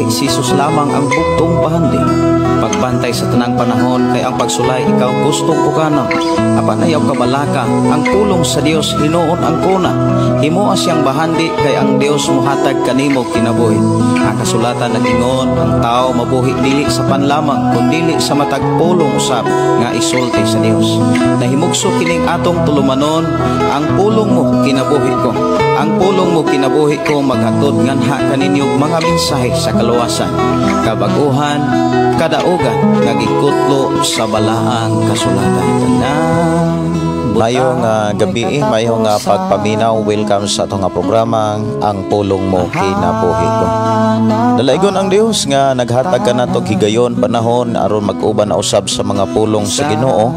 Kinabuhi, si Jesus lamang ang bugtong bahandi. Pagbantay sa tanang panahon kay ang pagsulay ikaw gustong uganon. Apan ayaw kabalaka, ang pulong sa Dios hinuon ang kuna. Himoa siyang bahandi kay ang Dios muhatag kanimo kinabuhi. Ang kasulatan nag-ingon, ang tao mabuhi dili sa pan lamang kundili sa matag pulong usab nga isulti sa Dios. Nahimugso kining atong tulumanon, "Ang Pulong Mo Kinabuhi Ko." "Ang Pulong Mo Kinabuhi Ko" maghatod nganha kaninyo mga mensahe sa kaluwasan, kabaguhan, kadaugan nga gikutlo sa Balaang Kasulatan. Tanang Maayong gabi, maayong pagpaminaw. Welcome sa atong nga programa, "Ang Pulong Mo Kinabuhi Ko." Dalaygon ang Dios nga naghatag kanato higayon, panahon aron mag-uban na usab sa mga pulong sa Ginoo.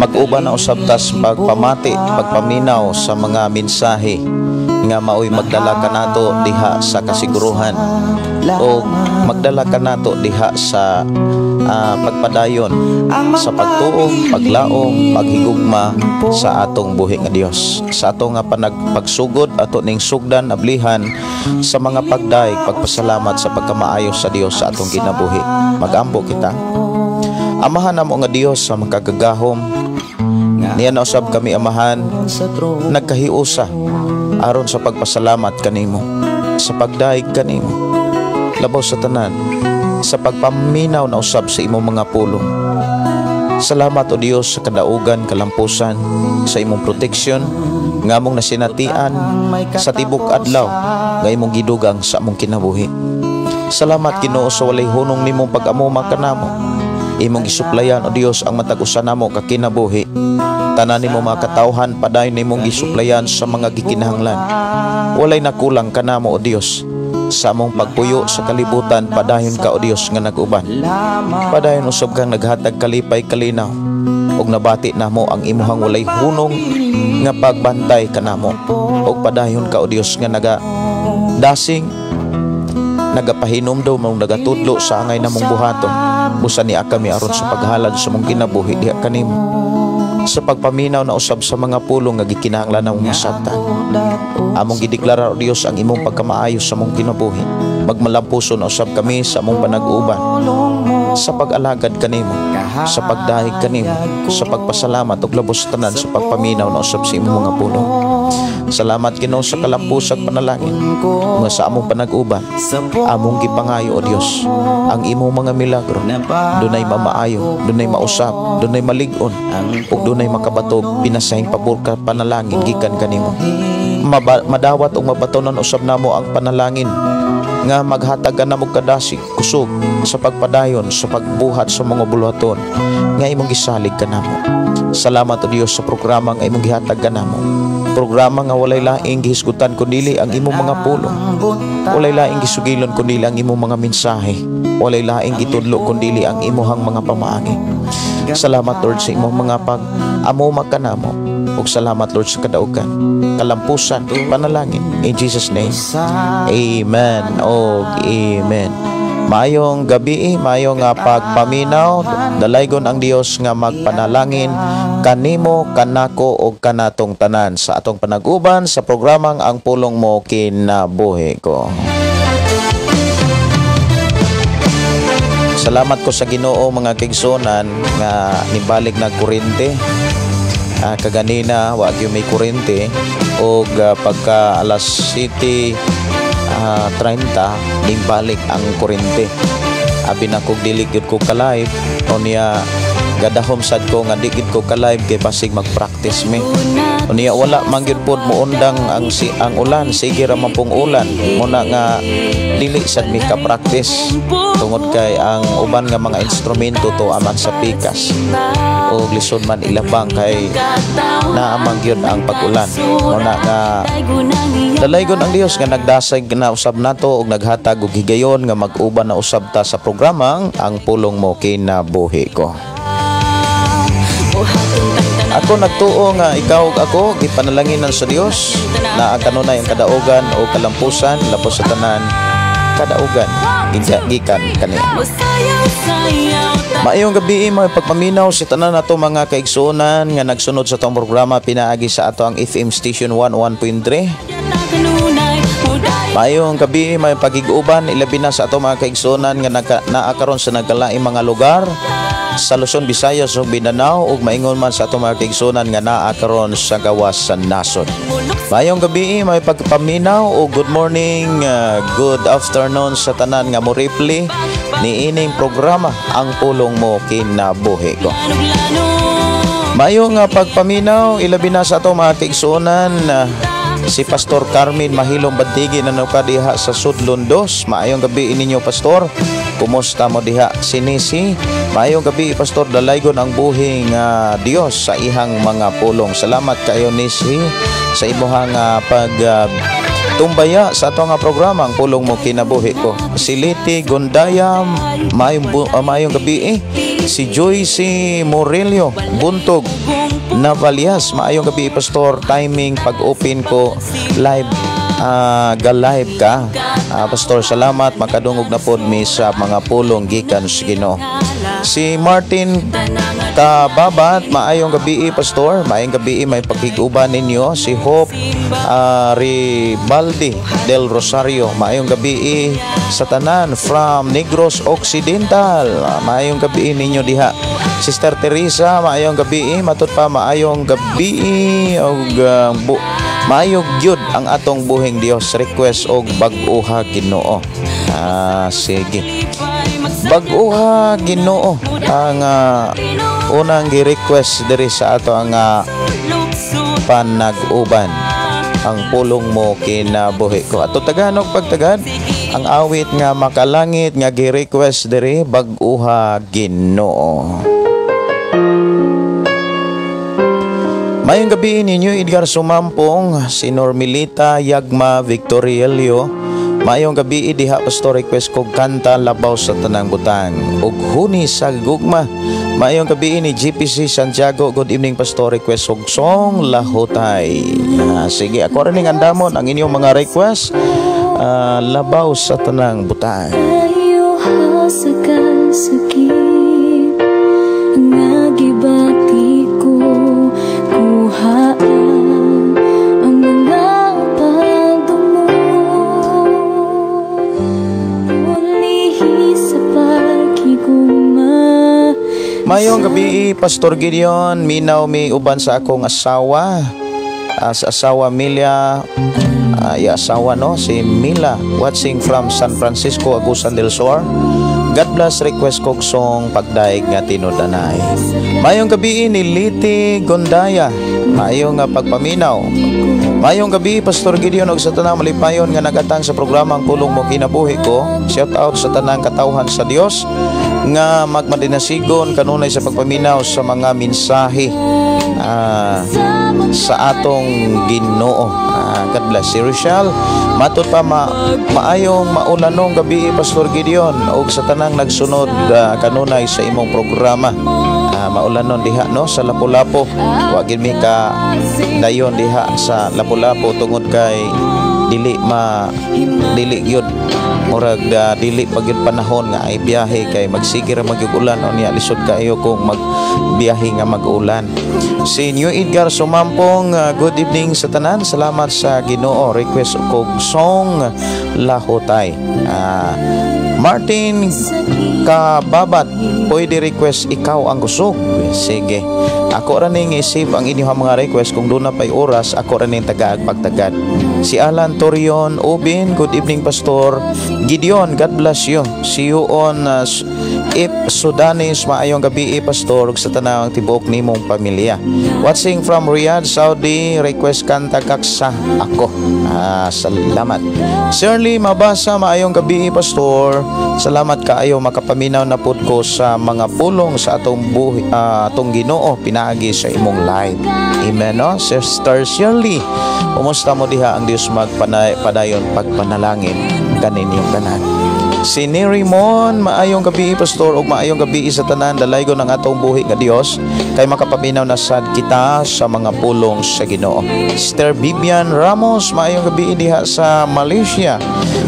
Mag-uban na usab tas pagpamati, pagpaminaw sa mga mensahe nga maoy magdala kanato diha sa kasiguruhan o magdala kanato diha sa pagpadayon sa pagtuo, paglaom, paghigugma sa atong buhi nga Dios. Sa atong nga pagsugod, ato ning sugdan, ablihan sa mga pagdayeg, pagpasalamat sa pagkamaayo sa Dios sa atong kinabuhi. Magampo kita. Amahan namo nga Dios sa makagagahom, niya na usab kami, Amahan, nagkahiusa aron sa pagpasalamat kanimo, sa pagdayeg kanimo, labaw sa tanan sa pagpaminaw na usab sa imong mga pulong. Salamat, O Dios, sa kadaugan, kalampusan, sa imong proteksyon nga among nasinatian sa tibok adlaw nga imong gidugang sa among kinabuhi. Salamat, Ginoo, sa walay hunong nimong pag-amuma kanamo. Imong gisuplayan, O Dios, ang matag usa namo ka kinabuhi. Tanan nimo mga katawhan padayon nimong gisuplayan sa mga gikinahanglan. Walay nakulang kanamo, O Dios. Sa among pagpuyo sa kalibutan, padayon ka, O Dios, nga nag-uban. Padayon usab kang naghatag kalipay, kalinaw. Ug nabati namo ang imuhang walay hunong nga pagbantay kanamo. Ug padayon ka, O Dios, nga naga dasing, nagapahinumdom mong nagatudlo sa angay namong buhaton. Busa ni kami aron sa paghalad sa mong kinabuhi diha kanimo, sa pagpaminaw na usab sa mga pulong nga gikinahanglan namong masabtan. Among gideklara, O Dios, ang imong pagkamaayo sa mong kinabuhi. Magmalampuso na usab kami sa among panag-uban, sa pag-alagad kanimo, sa pagdayeg kanimo, sa pagpasalamat ug labos tanan sa pagpaminaw na usab sa imong mga pulong. Salamat, Ginoo, sa kalampusag panalangin nga sa among panag-uban. Among gipangayo, O Dios, ang imong mga milagro. Dunay mamaayo, dunay mausab, dunay malig-on, ug dunay makabatog pinasahing pabor ka panalangin gikan kanimo. Madawat ug mabatonan usab namo ang panalangin nga maghatag ka namo kadasig, kusog sa pagpadayon sa pagbuhat sa mga buluhaton nga imong gisalig kanamo. Salamat, O Dios, sa programa nga imong gihatag kanamo. Programa nga walay laing gihisgutan kundili ang imong mga pulong. Walay laing gisugilon kundili ang imong mga mensahe. Walay laing gitudlo kundili ang imuhang mga pamaagi. Salamat, Lord, sa imong mga pag-amuma kanamo. Ug salamat, Lord, sa kadaugan, kalampusan, panalangin. In Jesus' name. Amen. Og amen. Maayong gabi, maayong nga pagpaminaw. Dalaygon ang Dios nga magpanalangin kanimo, kanako ug kanatong tanan sa atong panag-uban sa programang "Ang Pulong Mo Kinabuhi Ko." Salamat ko sa Ginoo, mga kaigsuonan, nga nibalik na kuryente. Kaganina wa gyud may kuryente ug pagka alas 7:30 nibalik ang kuryente. Abi na kog dili gyud ko ka-live unya, gadahom sad ko nga di gyud ko ka-live kay basig mag-practice mi. Unya wala man gyud pod moundang ang ulan, sige ra man pong ulan. Muna nga dili sad mi ka-practice tungod kay ang uban nga mga instrumento to aman sa pikas o lisod man ilabang kay naamang gyud ang pag-ulan. Muna nga dalaygon ang Dios nga nagdasig na usab nato ug naghatag og higayon nga mag-uban na usab ta sa programang "Ang Pulong Mo Kinabuhi Ko." Ako nagtuo nga ikaw ug ako gipanalanginan sa Dios na ang kanunay ang kadaugan o kalampusan, lapos sa tanan kadaugan gikan kaniya. Maayong gabi, mga pagpaminaw sa tanan nato mga kaigsuonan nga nagsunod sa atong programa pinaagi sa ato ang FM station 11.3. Maayong gabi, may pagig-uban, ilabi na sa ato mga kaigsuonan nga naa karon sa nagkalaing mga lugar sa Luzon, Visayas ug Mindanao, ug maingon man sa ato mga kaigsuonan nga naa karon sa gawas sa nasod. Maayong gabi, may pagpaminaw o good morning, good afternoon sa tanan nga mo reply ni ining programa, Ang Pulong Mo Kinabuhi Ko. Maayong pagpaminaw, ilabi na sa ato mga kaigsuonan, si Pastor Carmen Mahilong Bandigi na diha sa Sudlon 2. Maayong gabi ninyo, Pastor. Kumusta mo diha? Sinisi. Maayong gabi, Pastor. Dalaygon ang buhing Dios sa ihang mga pulong. Salamat kayo, Nisi, sa imuhang pag tumbaya sa ato nga programa, Ang Pulong Mo Kinabuhi Ko. Si Liti Gondaya, maayong gabi eh. Si Joyce Morelio Buntog Navalias, maayong gabi, Pastor. Timing pag-open ko live, ga live ka. Pastor, salamat, makadungog na pod mi sa mga pulong gikan sa Ginoo. Si Martin Kababat, maayong gabi, Pastor. Maayong gabi, may pagkiguban ninyo. Si Hope Ribaldi del Rosario, maayong gabi sa tanan from Negros Occidental. Maayong gabi ninyo diha. Sister Teresa, maayong gabi. Matud pa, maayong gabi og maayog gyud ang atong buhing Dios. Request og Bag-oha Ginoo. Sige. Bag-oha Ginoo ang unang gi-request diri sa ato ang panag-uban. Ang Pulong Mo Kinabuhi Ko. Ato taganog pagtagad ang awit nga makalangit nga gi-request diri, Bag-oha Ginoo. Mayong gabi ninyo, Edgar Sumampong, si Normilita Yagma Victorielio. Mayong gabi diha, Pastor, request kog kanta Labaw sa Tanang Butang ug Huni sa Gugma. Mayong gabi ni GPC Santiago, good evening, Pastor, request og song Lahotay. Sige, ako rin ning andamon ang inyong mga request. Labaw sa Tanang Butang. Ayaw sa kasakit nga gibati ko, kuhaan ang mga pagdumo, ulihi sa paghigugma. Mayong gabi, Pastor Gideon, minaw mi uban sa akong asawa. Sa asawa Milia, ya asawa no, si Mila, watching from San Francisco, Agusan del Sur. God bless, request kog song Pagdaig nga Tinud-anay. Mayong gabi ni Liti Gondaya, maayong nga pagpaminaw. Mayong gabi, Pastor Gideon, ug sa tanang malipayon nga nagatang sa programa Ang Pulong Mo Kinabuhi Ko. Shout out sa tanang katawhan sa Dios nga magmadinasigon kanunay sa pagpaminaw sa mga mensahe sa atong Ginoo. God bless. Si Rochelle, matod pa maayong maulanong gabi, Pastor Gideon, ug sa tanang nagsunod kanunay sa imong programa. Maulanon diha no sa Lapu-Lapu. Wa gid mi ka dayon diha sa Lapu-Lapu tungod kay dili gyud, murag dili pa gyud panahon nga ay biyahe kay magsige ra magyug ulan unya, lisod kaayo kung magbiyahe nga mag-ulan. Si New Edgar Sumampong, good evening sa tanan. Salamat sa Ginoo. Request kog song Lahotay. Martin Kababat, pwede request Ikaw ang Kusog. Sige. Ako ra ning i-save ang inyong mga request, kung doon na pa'y oras, ako ra ning tagaag pagtagad. Si Alan Torion Ubin, good evening, Pastor Gideon, God bless you. See you on If Sudanis, maayong gabi, Pastor, ug sa tanawang tibuok nimong pamilya. Watching from Riyadh, Saudi, request kanta Kaksa Ako. Salamat. Shirley Mabasa, maayong gabi, Pastor. Salamat kaayo, makapaminaw na pud ko sa mga pulong sa atong buhi, atong Ginoo pinaagi sa imong live. Amen, no? Sister Shirley, kumusta mo diha? Ang Dios magpadayon pagpanalangin kaninyong tanan. Si Nerimon, maayong gabi, Pastor, ug maayong gabi sa tanan. Dalaygon ang atong buhi nga Dios kay makapaminaw na sad kita sa mga pulong sa Ginoo. Sister Vivian Ramos, maayong gabi diha sa Malaysia.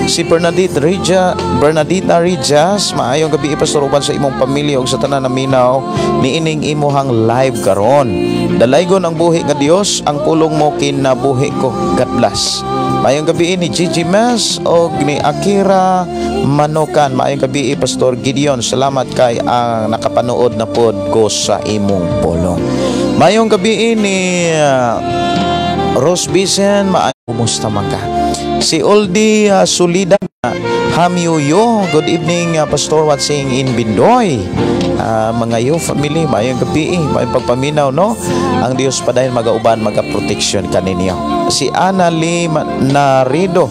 Si Bernadette Rija, Bernadita Rijas, maayong gabi, Pastor, uban sa imong pamilya ug sa tanan na minaw niining imuhang live karon. Dalaygon ang buhi nga Dios, Ang Pulong Mo Kinabuhi Ko. God bless. Maayong gabi ni Gigi Mes og ni Akira Manokan. Maayong gabi, Pastor Gideon. Salamat kay ang nakapanood na pod ko sa imong pulong. Maayong gabi ni Rose Bisen, kumusta man ka? Si Oldie Sulida Hamyuyo, good evening, Pastor, watching in Bindoy. Mga yo family, maayong gabi, maayong pagpaminaw, no? Ang Dios padayon magauban, magaproteksyon kaninyo. Si Ana Lee Narido,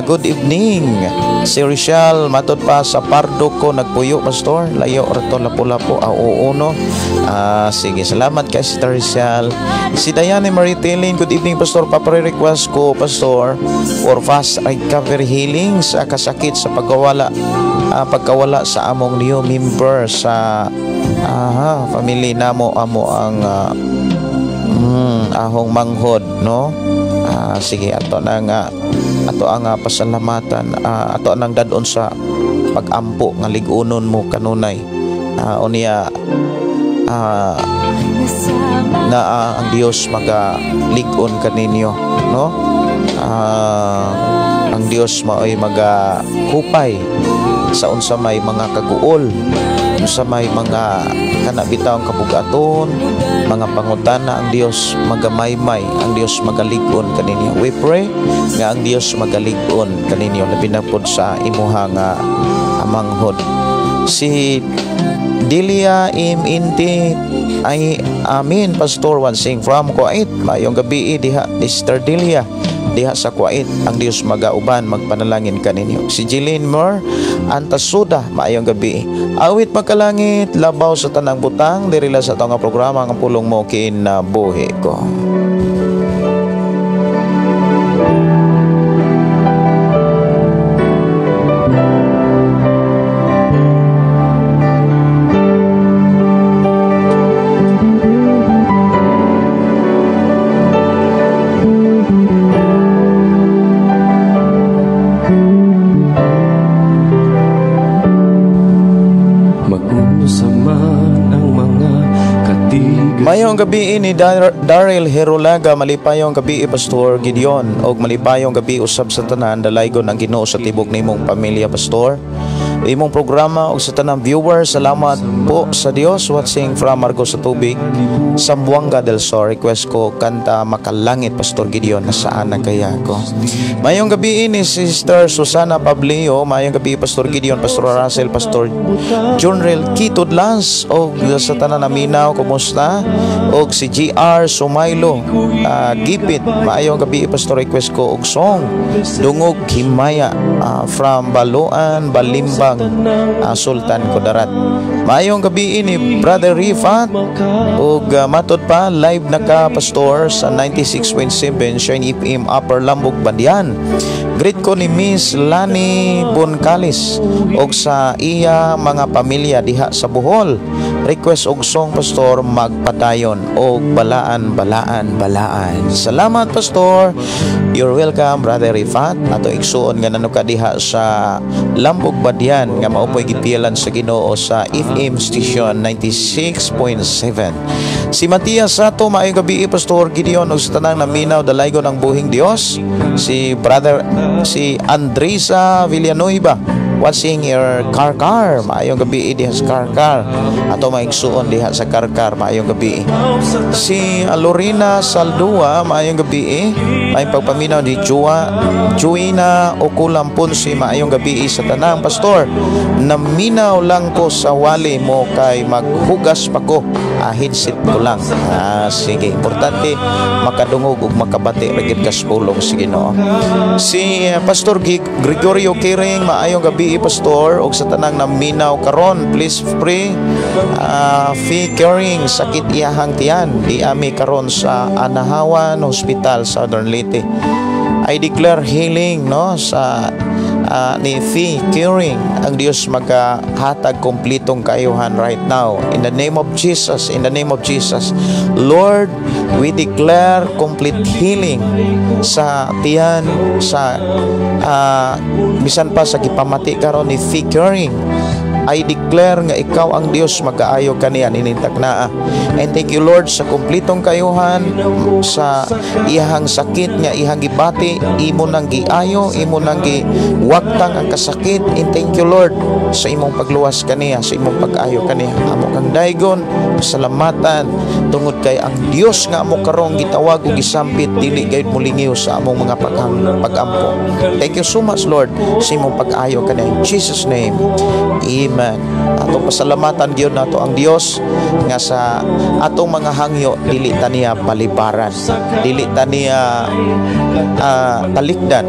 good evening. Si Richelle, matod pa sa Pardo ko nagpuyo, Pastor. Layo rato, Lapu-Lapu. Oo, no. Sige, salamat kay Sister Richelle. Si Diane Marie Tilin, good evening, Pastor. Papare-request ko, Pastor, for fast recovery healing sa kasakit sa pagkawala sa among new member sa aha, family namo, amo ang ahong manghod, no. Sige, ato na nga ato ang pasalamatan, ato nang dadon sa pagampo nga lig-unon mo kanunay. Unya na ang Dios maga-lig-on kaninyo, no. Ang Dios maoy magahupay sa unsa may mga kaguol, unsa may mga kana bitawng kabugaton, mga pangutana. Ang Dios magamaymay, ang Dios magalig-on kaninyo. We pray nga ang Dios magalig-on kaninyo, labi na pod sa imuha nga amanghod. Si Delia M. Inti ay amin, Pastor, watching from Kuwait. Mayong gabi diha, Sister Delia, diha sa Kuwait. Ang Dios magauban, magpanalangin kaninyo. Si Jeline Moore Antasuda, maayong gabi. Awit Makalangit, labaw sa tanang butang, diri lang sa atong nga programa ang Pulong Mo Kinabuhi Ko. Mag-unsa man ang mga katigasin. Mayong gabi ni Daryl Herolaga, malipayong gabi, Pastor Gideon, og malipayong gabi usab sa tanan. Dalaygon ang Ginoo sa tibok nimong pamilya, Pastor. Imong programa og sa tanang viewers, salamat po sa Dios. Watching from Margosatubig, Zamboanga del Sur. Request ko kanta Makalangit, Pastor Gideon, nasaan na kaya ko? Mayong gabi ni Sister Susana Pablio, mayong gabi, Pastor Gideon, Pastor Russell, Pastor Junrel Kitudlas og sa tanan naminaw, kumusta? Og si GR Sumaylo Gipit, maayong gabi, Pastor. Request ko og song Dungog Himaya from Baloan, Balimbang, Sultan Kudarat. Maayong gabi ni Brother Rifat og matod pa live na ka, Pastor, sa 96.7 Shine FM Upper Lambog, Badian. Greet ko ni Miss Lani Boncalis og sa iya mga pamilya diha sa Bohol. Request og song, Pastor, Magpadayon og Balaan Balaan Balaan. Salamat, Pastor. You're welcome, Brother Rifat. Ato igsuon nga nanuka diha sa Lambog, Badian nga mao poy gipilan sa Ginoo sa FM station 96.7. Si Matias Sato, maayong gabi, Pastor Gideon ug sa tanang naminaw, dalaygon ang buhing Dios. Si Brother si Andresa Villanueva, watching your car. Maayong gabi diha sa car. Ato maigsuon diha sa car, maayong gabi. Si Lorena Saldua, maayong gabi. May pagpaminaw ni Joa Joina Okulam Ponce, maayong gabi sa tanang, Pastor. Naminaw lang ko sa wali mo kay maghugas pa ko. Headset ko lang. Sige, importante makadungog ug makabati ra gid kas pulong sa Ginoo. Si Pastor Gregorio Kiring, maayong gabi, Pastor, ug sa tanang naminaw karon, please pray Fee Caring, sakit iyahang tiyan, di ami karon sa Anahawan Hospital, Southern Leyte. I declare healing, no, sa ni Fee Caring. Ang Dios magahatag kompletong kaayuhan right now. In the name of Jesus, in the name of Jesus. Lord, we declare complete healing sa tiyan, sa bisan pa sa gipamati karon ni Fee Caring. I declare nga ikaw ang Dios magkaayo kaniya nining taknaa. And thank you, Lord, sa kumplitong kayuhan sa iyahang sakit nga iyahang gibati, imo nang giayo, imo nang giwaktang ang kasakit. And thank you, Lord, sa imong pagluwas kaniya, sa imong pag-ayo kaniya. Amo kang daygon, pasalamatan tungod kay ang Dios nga amo karong gitawag ug gisampit dili gayud molingiw sa among mga pag-ampo. Thank you so much, Lord, sa imong pag-ayo kaniya. In Jesus' name. Amen. Atong pasalamatan gyud nato ang Dios nga sa atong mga hangyo dili ta niya balibaran. Dili ta niya talikdan.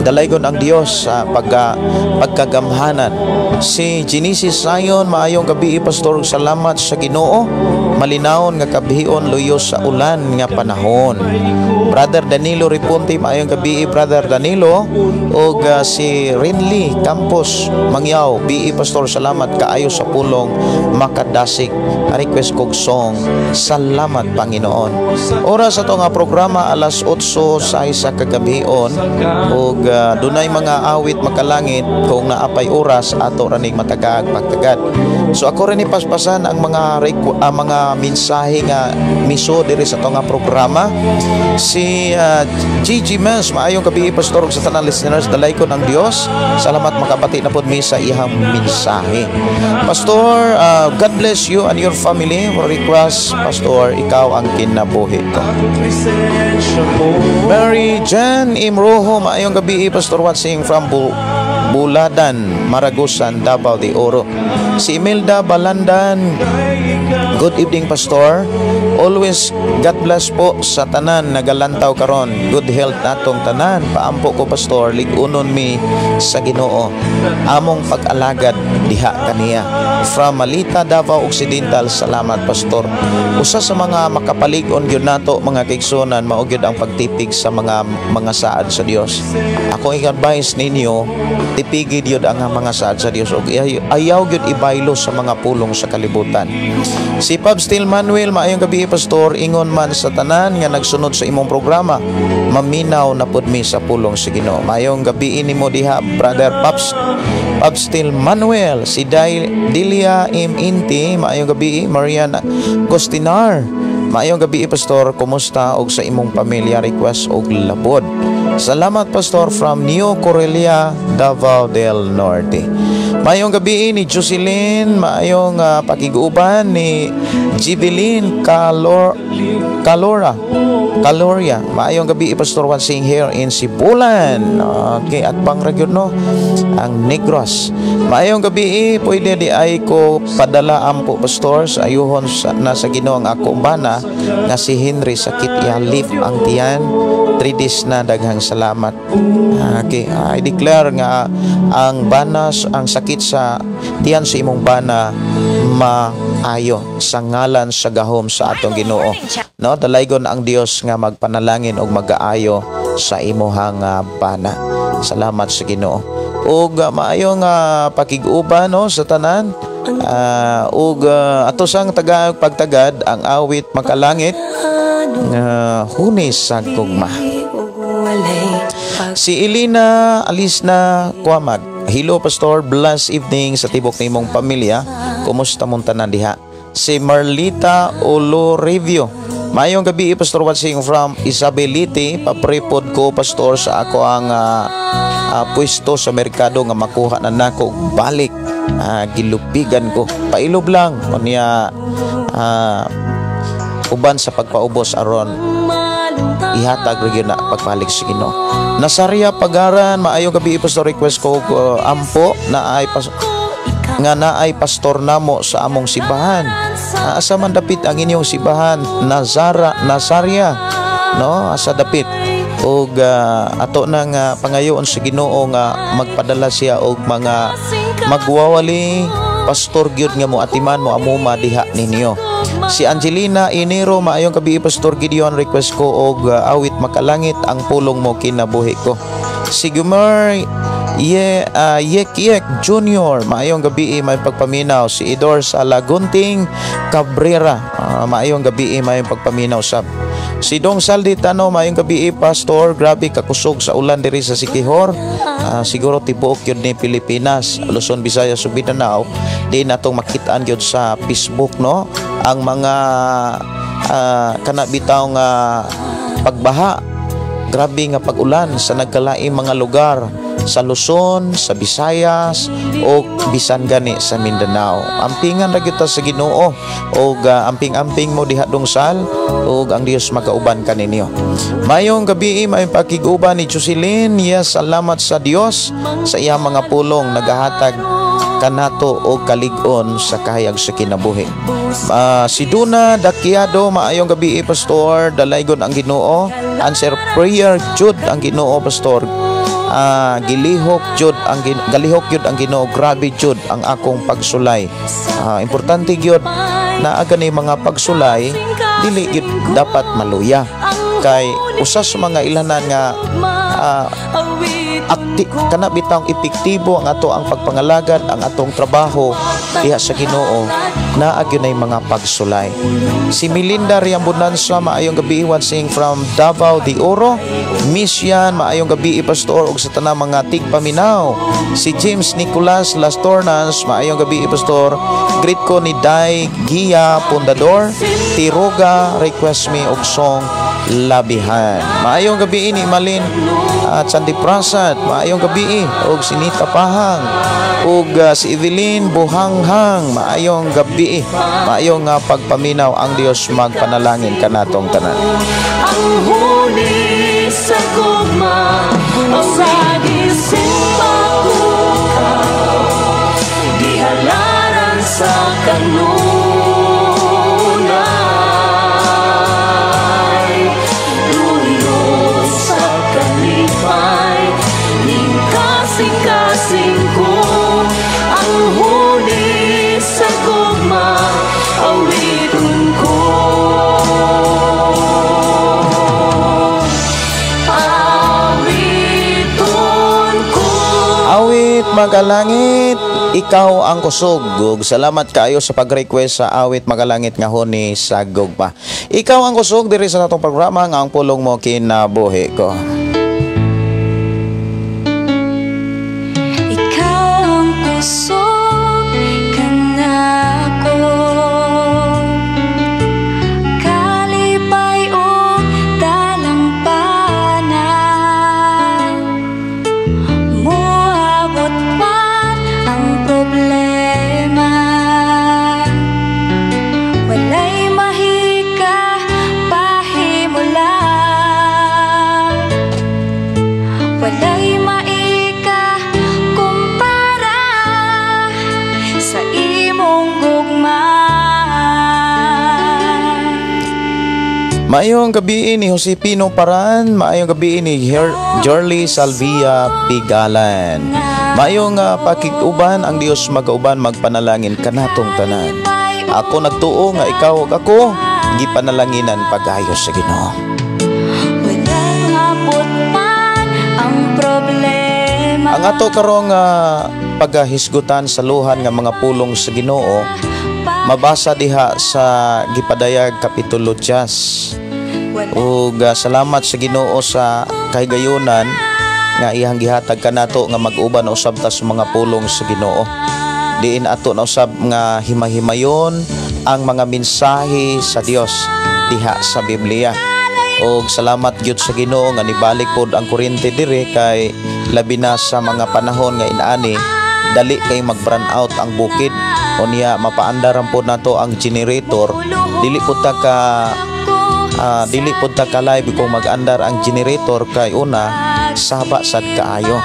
Dalaygon ang Dios sa pagkagamhanan. Si Genesis Zion, maayong gabi, Pastor, salamat sa Ginoo. Malinawon nga kabhion, luyo sa ulan nga panahon. Brother Danilo Riponte, maayong gabi, Brother Danilo, ug si Rinley Campos Mangyaw, BE Pastor, salamat kaayo sa pulong makadasig. Request kog song "Salamat Panginoon". Oras ato nga programa alas 8 sa isa kagabion ug dunay mga awit makalangit. Kung naapay oras, ato raning matagaag pagtagad. So ako rin ipaspasan ang mga mensahe nga miso diri sa ato nga programa. Si Gigi Mens, maayong gabi, Pastor, ug sa tanang listeners, dalaygon ang Dios. Salamat, makabati na pod mi sa iyang mensahe. Pastor, God bless you and your family. Request, Pastor, "Ikaw ang Kinabuhi Ko". Mary Jan Imrojo, maayong gabi, Pastor, watching from Buladan, Maragusan, Davao de Oro. Si Imelda Balandan, good evening, Pastor. Always God bless po sa tanan nagalantaw karon. Good health natong tanan. Paampo ko, Pastor, lig-unon mi sa Ginoo. Among pag-alagad diha kaniya. From Malita, Davao Occidental, salamat, Pastor. Usa sa mga makapalig-on gyud nato, mga kaigsunan, mao gyud ang pagtipig sa mga saad sa Dios. Ako i-advise ninyo, tipigi gyud ang mga saad sa Dios ug ayaw gyud ibaylo sa mga pulong sa kalibutan. Si Pab Steel Manuel, maayong gabi, Pastor, ingon man sa tanan nga nagsunod sa imong programa, maminaw na pud mi sa pulong sa Ginoo. Maayong gabi nimo diha, Brother Paps Pab Steel Manuel. Si Delia M. Inti, maayong gabi. Marian Costinar, maayong gabi, Pastor, kumusta og sa imong pamilya? Request og "Labod". Salamat, Pastor, from New Corelia, Davao del Norte. Maayong gabi ni Jocelyn, maayong pakiguban ni Jibilin Calor Calora Caloria. Maayong gabi, Pastor, watching here in Sibulan. Okay, at pang no ang Negros. Maayong gabi, pwede di ay ko padala ampo, Pastor, sa ayuhon na sa Ginoo ang ako bana nga si Henry, sakit iya left ang tiyan 3 days na, daghang salamat. Okay, I declare nga ang bana, ang sakit sa tiyan sa imong bana maayo sa ngalan sa gahom sa atong Ginoo. No, dalaygon ang Dios nga magpanalangin og magaayo sa imuhang bana. Salamat sa Ginoo. Ug maayo nga pakig-uban, no, sa tanan. Ug ato sang taga pagtagad ang awit makalangit nga "Hunis sa Gugma". Si Elena Alisna Kuamag. Hello, Pastor, blessed evening sa tibok nimong pamilya. Kumusta mong tanan diha? Si Marlita Olorevio. Maayong gabi, Pastor, watching from Isabelite. Pa-pray pod ko, Pastor, sa ako ang pwesto sa merkado nga makuha na nako balik. Gilupigan ko. Pailob lang unya uban sa pagpaubos aron ihatag ra gyud na pagbalik sa Ginoo. Nasaria Pagaran, maayong gabi, Pastor, request ko ampo na ay nga naay pastor namo sa among simbahan. Asa man dapit ang inyong simbahan, Nazara Nasaria, no? Asa dapit? Og ato na nga pangayoon sa Ginoo nga magpadala siya og mga magwawali pastor gyud nga mo atiman mo amuma diha ninyo. Si Angelina Inero, maayong gabi, Pastor Gideon, request ko og awit makalangit, "Ang Pulong Mo Kinabuhi Ko". Si Gumer Ye Yek Yek Junior, maayong gabi, may pagpaminaw. Si Idor sa Lagunting Cabrera, maayong gabi, may pagpaminaw sab. Si Dong Saldi Tano, maayong gabi, Pastor. Grabe kakusog sa ulan diri sa Siquijor. Siguro tibuok yun ni Pilipinas, Luzon, Visayas ug Mindanao. Di natong makitaan gyud sa Facebook, no, ang mga kana bitaw nga pagbaha. Grabe nga pag-ulan sa nagkalaing mga lugar sa Luzon, sa Visayas o bisan gani sa Mindanao. Ampingan ra gyud ta sa Ginoo og amping-amping mo diha, Dong Sal, ug ang Dios magauban kaninyo. Mayong gabi, mayong pakig-uban ni Jocelyn. Yes, salamat sa Dios sa iyang mga pulong nagahatag kanato og kalig-on sa kahayag sa kinabuhi. Si Duna Dakiado, maayong gabi, Pastor, dalaygon ang Ginoo. Answer prayer jud ang Ginoo, Pastor. Galihok jud ang Ginoo, grabe jud ang akong pagsulay. Importante gyud na aga ni mga pagsulay, dili gyud dapat maluya. Kay usa sa mga ilanan nga kana bitawng epektibo ang ato ang pagpangalagad, ang atong trabaho diha sa Ginoo, naa gyud nay mga pagsulay. Si Melinda Riambonanza, maayong gabi, watching from Davao de Oro. Miss Yan, maayong gabi, Pastor, ug sa tanang mga tigpaminaw. Si James Nicolas Las Tornas, maayong gabi, Pastor. Greet ko ni Dai Gia Pundador Tiroga, request me og song Labihan. Maayong gabi ni Malin at Sandy Prasad, maayong gabi, og si Nita Pahang ug si Evelyn Buhanghang, maayong gabi, maayong pagpaminaw. Ang Dios magpanalangin kanatong tanan. Ang huni sa gugma o sa gisimba ko ka, gihalaran sa kanunay, Dulo sa kalipay ning kasing-kasing ko. Ang huni sa gugma, awiton ko. Awiton ko. Awit Magalangit, ikaw ang kusog. Ug salamat kaayo sa pag-request sa Awit Magalangit nga huni sa gugma. Ikaw ang kusog diri sa atong programa nga Ang Pulong Mo Kinabuhi Ko. Ikaw ang kusog kanako, kalipay ug talampana. Moabot man ang problema, walay mahika pahimula. Walay maika kumpara sa imong gugma. Maayong gabi ni Josepino Paran, maayong gabi ni Jorly Salvia Pigalan. Maayong pakig-uban, ang Dios magauban, magpanalangin kanatong tanan. Ako nagtuo nga ikaw ug ako gipanalanginan pag-ayo sa Ginoo. Walang abot man ang problema. Ang ato karong paghahisgutan sa luhan nga mga pulong sa Ginoo mabasa diha sa Gipadayag kapitulo 10. Ug salamat sa Ginoo sa kahigayunan nga iyang gihatag kanato nga mag-uban usab ta sa mga pulong sa Ginoo. Diin ato na usab nga himahimayon ang mga mensahe sa Dios diha sa Biblia. Og salamat gyud sa Ginoo nga nibalik pod ang kuryente diri, kay labi na sa mga panahon nga inaani, dali kay mag-brown out ang bukid. Unya mapaandaran pod nato ang generator. Dili pod ta ka live kung mag-andar ang generator, kay una, saba sad kaayo,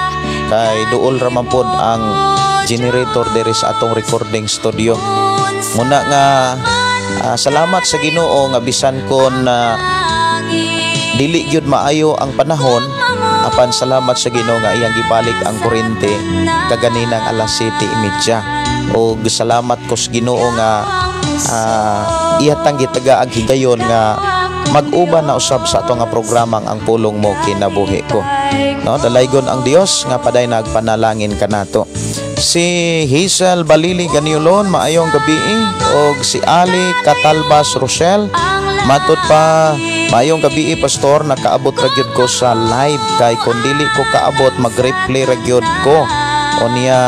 kay duol ra man pod ang generator diri sa atong recording studio. Muna nga salamat sa Ginoo nga bisan kon dili gyud maayo ang panahon, apan salamat sa Ginoo nga iyang gibalik ang kuryente kaganinang alas 7:30. Og salamat ko sa Ginoo nga iya tang gitaga ang higayon nga mag-uban na usab sa ato nga programang Ang Pulong Mo Kinabuhi Ko. No, dalaygon ang Dios nga paday nagpanalangin kanato. Si Hazel Balili Ganiulon, maayong gabi, og si Ali Catalbas Rochelle, matud pa Maayong gabii, Pastor, nakaabot ra gyud ko sa live kay kon dili ko kaabot, mag-replay ra gyud ko. Unya,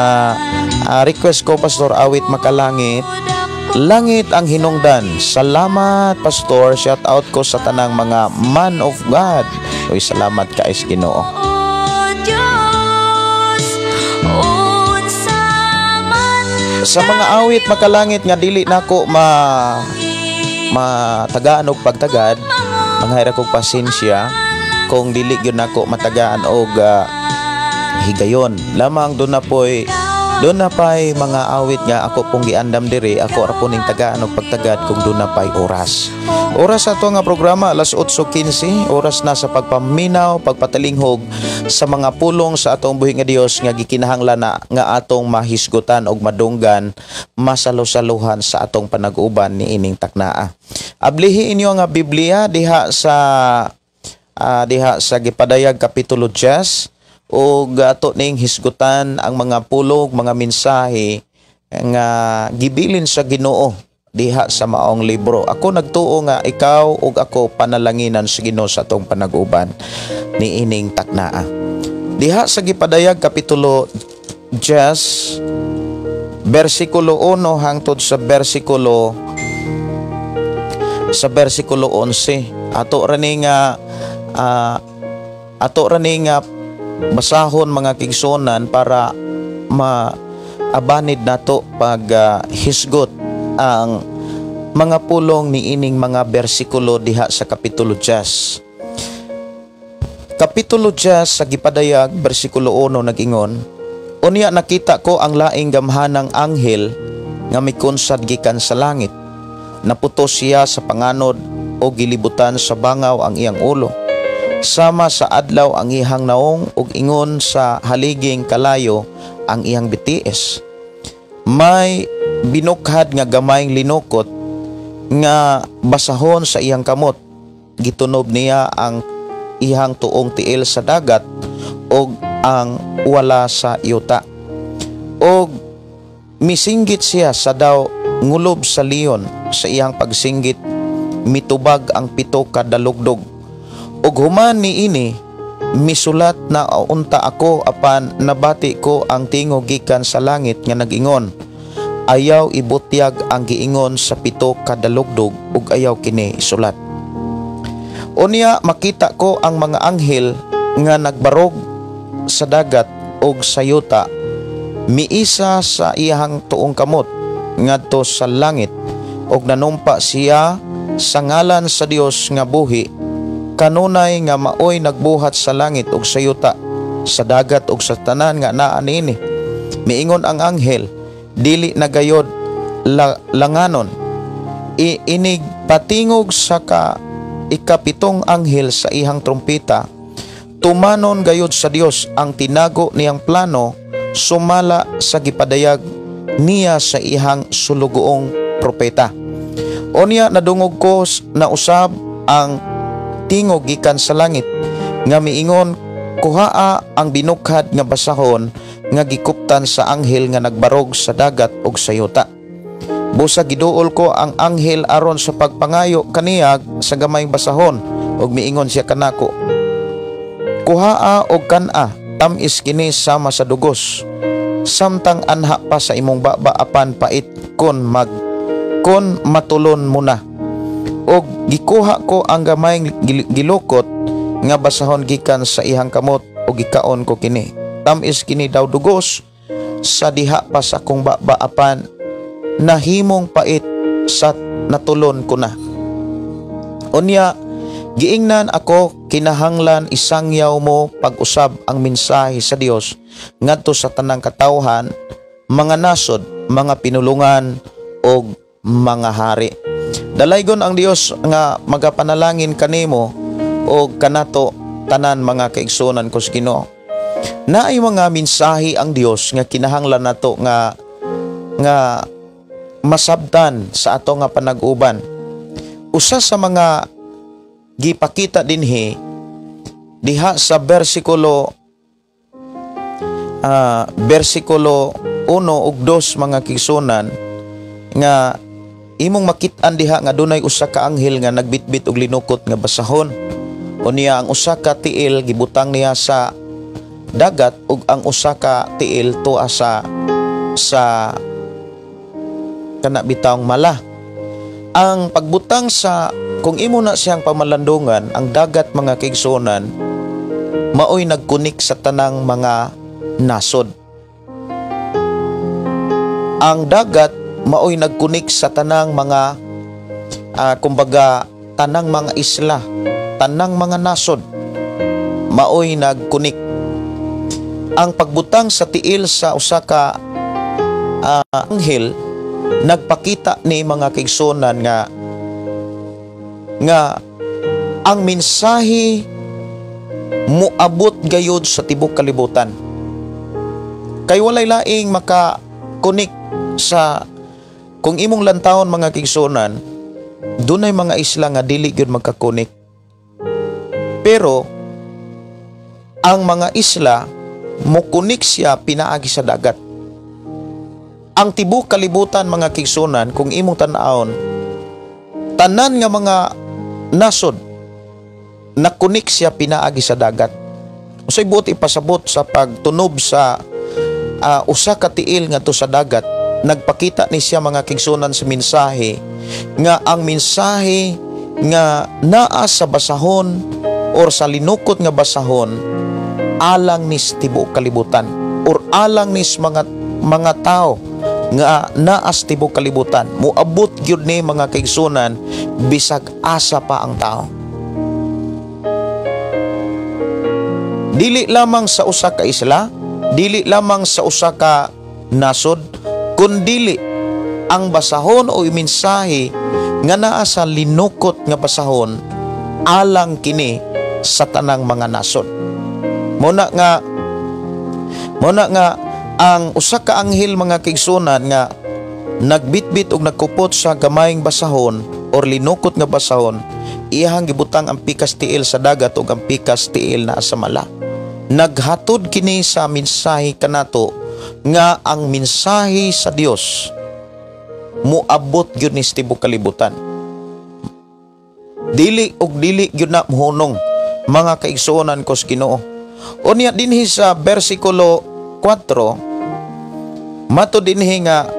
request ko, Pastor, awit Makalangit. Langit ang hinungdan. Salamat, Pastor. Shout out ko sa tanang mga man of God. Uy, salamat ka sa Ginoo. O Diyos, unsa man Sa mga awit Makalangit nga dili nako matagaan og pagtagad, manghayra kog pasensya kung dili gyud nako matagaan og higayon. Lamang doon na pa'y mga awit nga ako pong giandam diri, ako ra po ning tagaan og pagtagad kung doon na pa'y oras. Oras ato nga programa alas 8:15, oras na sa pagpaminaw, pagpatalinghog sa mga pulong sa atong buhi nga Dios nga gikinahanglan na nga atong mahisgutan og madunggan, masalo-saluhan sa atong panag-uban niining taknaa. Ablihi inyo nga Biblia diha sa Gipadayag kapitulo 10 ug ato ning hisgutan ang mga pulong, mga mensahe nga gibilin sa Ginoo diha sa maong libro. Ako nagtuo nga ikaw ug ako panalanginan sa Ginoo sa atong panag-uban niining taknaa. Diha sa Gipadayag kapitulo 10, bersikulo 1 hangtod sa bersikulo 11. Ato ra ni nga basahon, mga kaigsuonan, para maabanid nato pag hisgot ang mga pulong niining mga bersikulo diha sa kapitulo 10. Kapitulo 10 sa Gipadayag, bersikulo 1, nag-ingon, "Unya nakita ko ang laing gamhanang anghel nga mikunsad gikan sa langit. Naputos siya sa panganod o gilibutan sa bangaw ang iyang ulo. Sama sa adlaw ang iyang naong ug ingon sa haliging kalayo ang iyang bitiis. May binukhad nga gamayng linukot nga basahon sa iyang kamot. Gitunob niya ang iyang tuong tiil sa dagat ug ang wala sa yuta. Og misinggit siya sa daw ngulob sa leon. Sa iyang pagsinggit, mitubag ang pito ka dalugdog. Ug human niini, misulat na unta ako, apan nabati ko ang tingog gikan sa langit nga nag-ingon, 'Ayaw ibutyag ang giingon sa pito ka dalugdog ug ayaw kini isulat.' Unya makita ko ang mga anghel nga nagbarog sa dagat ug sa yuta, miisa sa iyang tuong kamot ngadto sa langit ug nanumpa siya sa ngalan sa Dios nga buhi kanunay nga maoy nagbuhat sa langit ug sa yuta, sa dagat ug sa tanan nga naa niini. Miingon ang anghel, 'Dili na gayod langanon.' Inig patingog sa ka ikapitong anghel sa ihang trumpeta, tumanon gayod sa Dios ang tinago niyang plano sumala sa gipadayag niya sa ihang sulugoong propeta. Unya nadungog ko na usab ang tingog gikan sa langit nga miingon, 'Kuhaa ang binukhad nga basahon nga gikuptan sa anghel nga nagbarog sa dagat ug sa yuta.' Busa giduol ko ang anghel aron sa pagpangayo kaniya sa gamayng basahon ug miingon siya kanako, 'Kuhaa og kan-a, tam-is kini sama sa dugos samtang anha pa sa imong baba, apan pait kon matulon mo na.' Og gikuha ko ang gamayng gilukot nga basahon gikan sa iyang kamot ug gikaon ko kini. Tam-is kini daw dugos sa diha pa sa akong baba, apan nahimong pait sa natulon ko na. Unya giingnan ako, 'Kinahanglan isangyaw mo pag-usab ang mensahe sa Dios ngadto sa tanang katawhan, mga nasod, mga pinulungan ug mga hari.'" Dalaygon ang Dios nga magapanalangin kanimo o kanato tanan, mga kaigsuonan ko sa Ginoo. Naay mga mensahe ang Dios nga kinahanglan nato nga masabtan sa ato nga panag-uban. Usa sa mga gipakita dinhi diha sa bersikulo 1 ug 2, mga kaigsuonan, nga Imong makit-an diha nga dunay usa ka anghel nga nagbitbit og linukot nga basahon. Unya ang usa ka tiil gibutang niya sa dagat ug ang usa ka tiil tuwa sa kana bitawng mala. Ang pagbutang sa, kung imo na siyang pamalandungan, ang dagat, mga kaigsuonan, maoy nagkunik sa tanang mga nasod. Ang dagat maoy nagkunik sa tanang mga kumbaga tanang mga isla, tanang mga nasod maoy nagkunik. Ang pagbutang sa tiil sa usa ka anghel nagpakita ni, mga kaigsuonan, nga nga ang mensahe muabot gayud sa tibok kalibutan. Kay walay laing makakunik sa, kung imong lantawon, mga kaigsuonan, dunay mga isla nga dili gyud magkakunik. Pero ang mga isla mukunik siya pinaagi sa dagat. Ang tibok kalibutan, mga kaigsuonan, kung imong tan-awon, tanan nga mga nasod nakunik siya pinaagi sa dagat. Usay buot ipasabot sa pagtunob sa usa ka tiil ngadto sa dagat, nagpakita ni siya, mga kaigsuonan, sa mensahe nga ang mensahe nga naa sa basahon or sa linukot nga basahon alang nis tibuok kalibutan or alang nis mga tao nga naa sa tibuok kalibutan. Moabot gyud ni, mga kaigsuonan, bisag asa pa ang tao. Dili lamang sa usa ka isla, dili lamang sa usa ka nasod, kundili ang basahon o mensahe nga naa sa linukot nga basahon alang kini sa tanang mga nasod. Muna nga ang usa ka anghel, mga kaigsuonan, nga nagbitbit og nagkupot sa gamayng basahon or linukot nga basahon, iyahang gibutang ang pikas tiil sa dagat ug ang pikas tiil naa sa mala. Naghatod kini sa mensahe kanato nga ang mensahe sa Dios muabot gyud ni sa tibuok kalibutan. Dili og dili gyud na mohunong, mga kaigsuonan ko sa Ginoo. Unya dinhi sa bersikulo 4, mato dinhi nga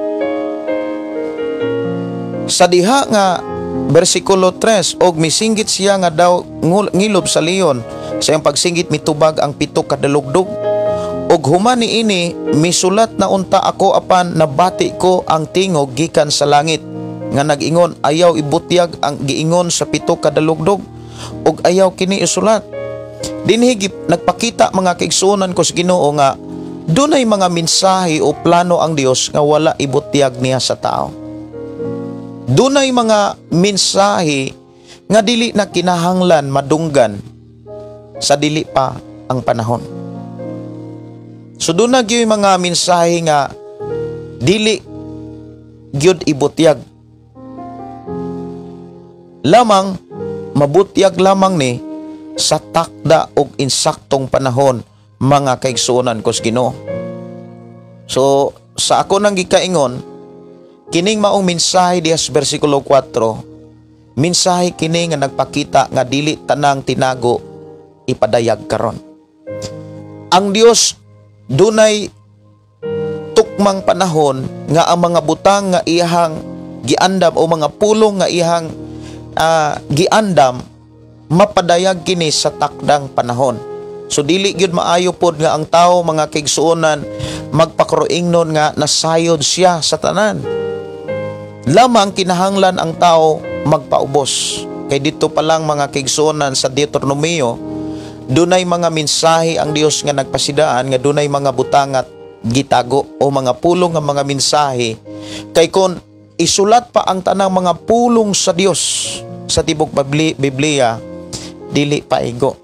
sa diha nga bersikulo 3, og misinggit siya nga daw ngilob sa leon. Sa iyang pagsinggit mitubag ang pito ka dalugdog. Og human niini misulat na unta ako, apan nabati ko ang tingog gikan sa langit nga nag-ingon, "Ayaw ibutyag ang giingon sa pito ka dalugdog ug ayaw kini isulat." Dinhi nagpakita, mga kaigsuonan ko sa Ginoo, nga dunay mga mensahe o plano ang Dios nga wala ibutyag niya sa tao. Dunay mga mensahe nga dili na kinahanglan madunggan sa dili pa ang panahon. So doon na gyud mga mensahe nga dili gyud ibutyag. Lamang mabutyag lamang ni sa takda og insaktong panahon, mga kaigsuonan ko sa Ginoo. So sa ako nang gikaingon, kining maong mensahe diha sa bersikulo 4, mensahe kini nga nagpakita nga dili tanang tinago ipadayag karon. Ang Dios dunay tukmang panahon nga ang mga butang nga iyahang giandam o mga pulong nga iyahang giandam mapadayag kini sa takdang panahon. So dili gyud maayo pod nga ang tao, mga kaigsuonan, magpakruingnon nga nasayod siya sa tanan. Lamang kinahanglan ang tao magpaubos. Kay dito pa lang, mga kaigsuonan, sa Deuteronomio, dunay mga mensahe ang Dios nga nagpasidaan nga dunay mga butangat gitago o mga pulong nga mga mensahe, kay kon isulat pa ang tanang mga pulong sa Dios sa tibok Biblia, dili paigo.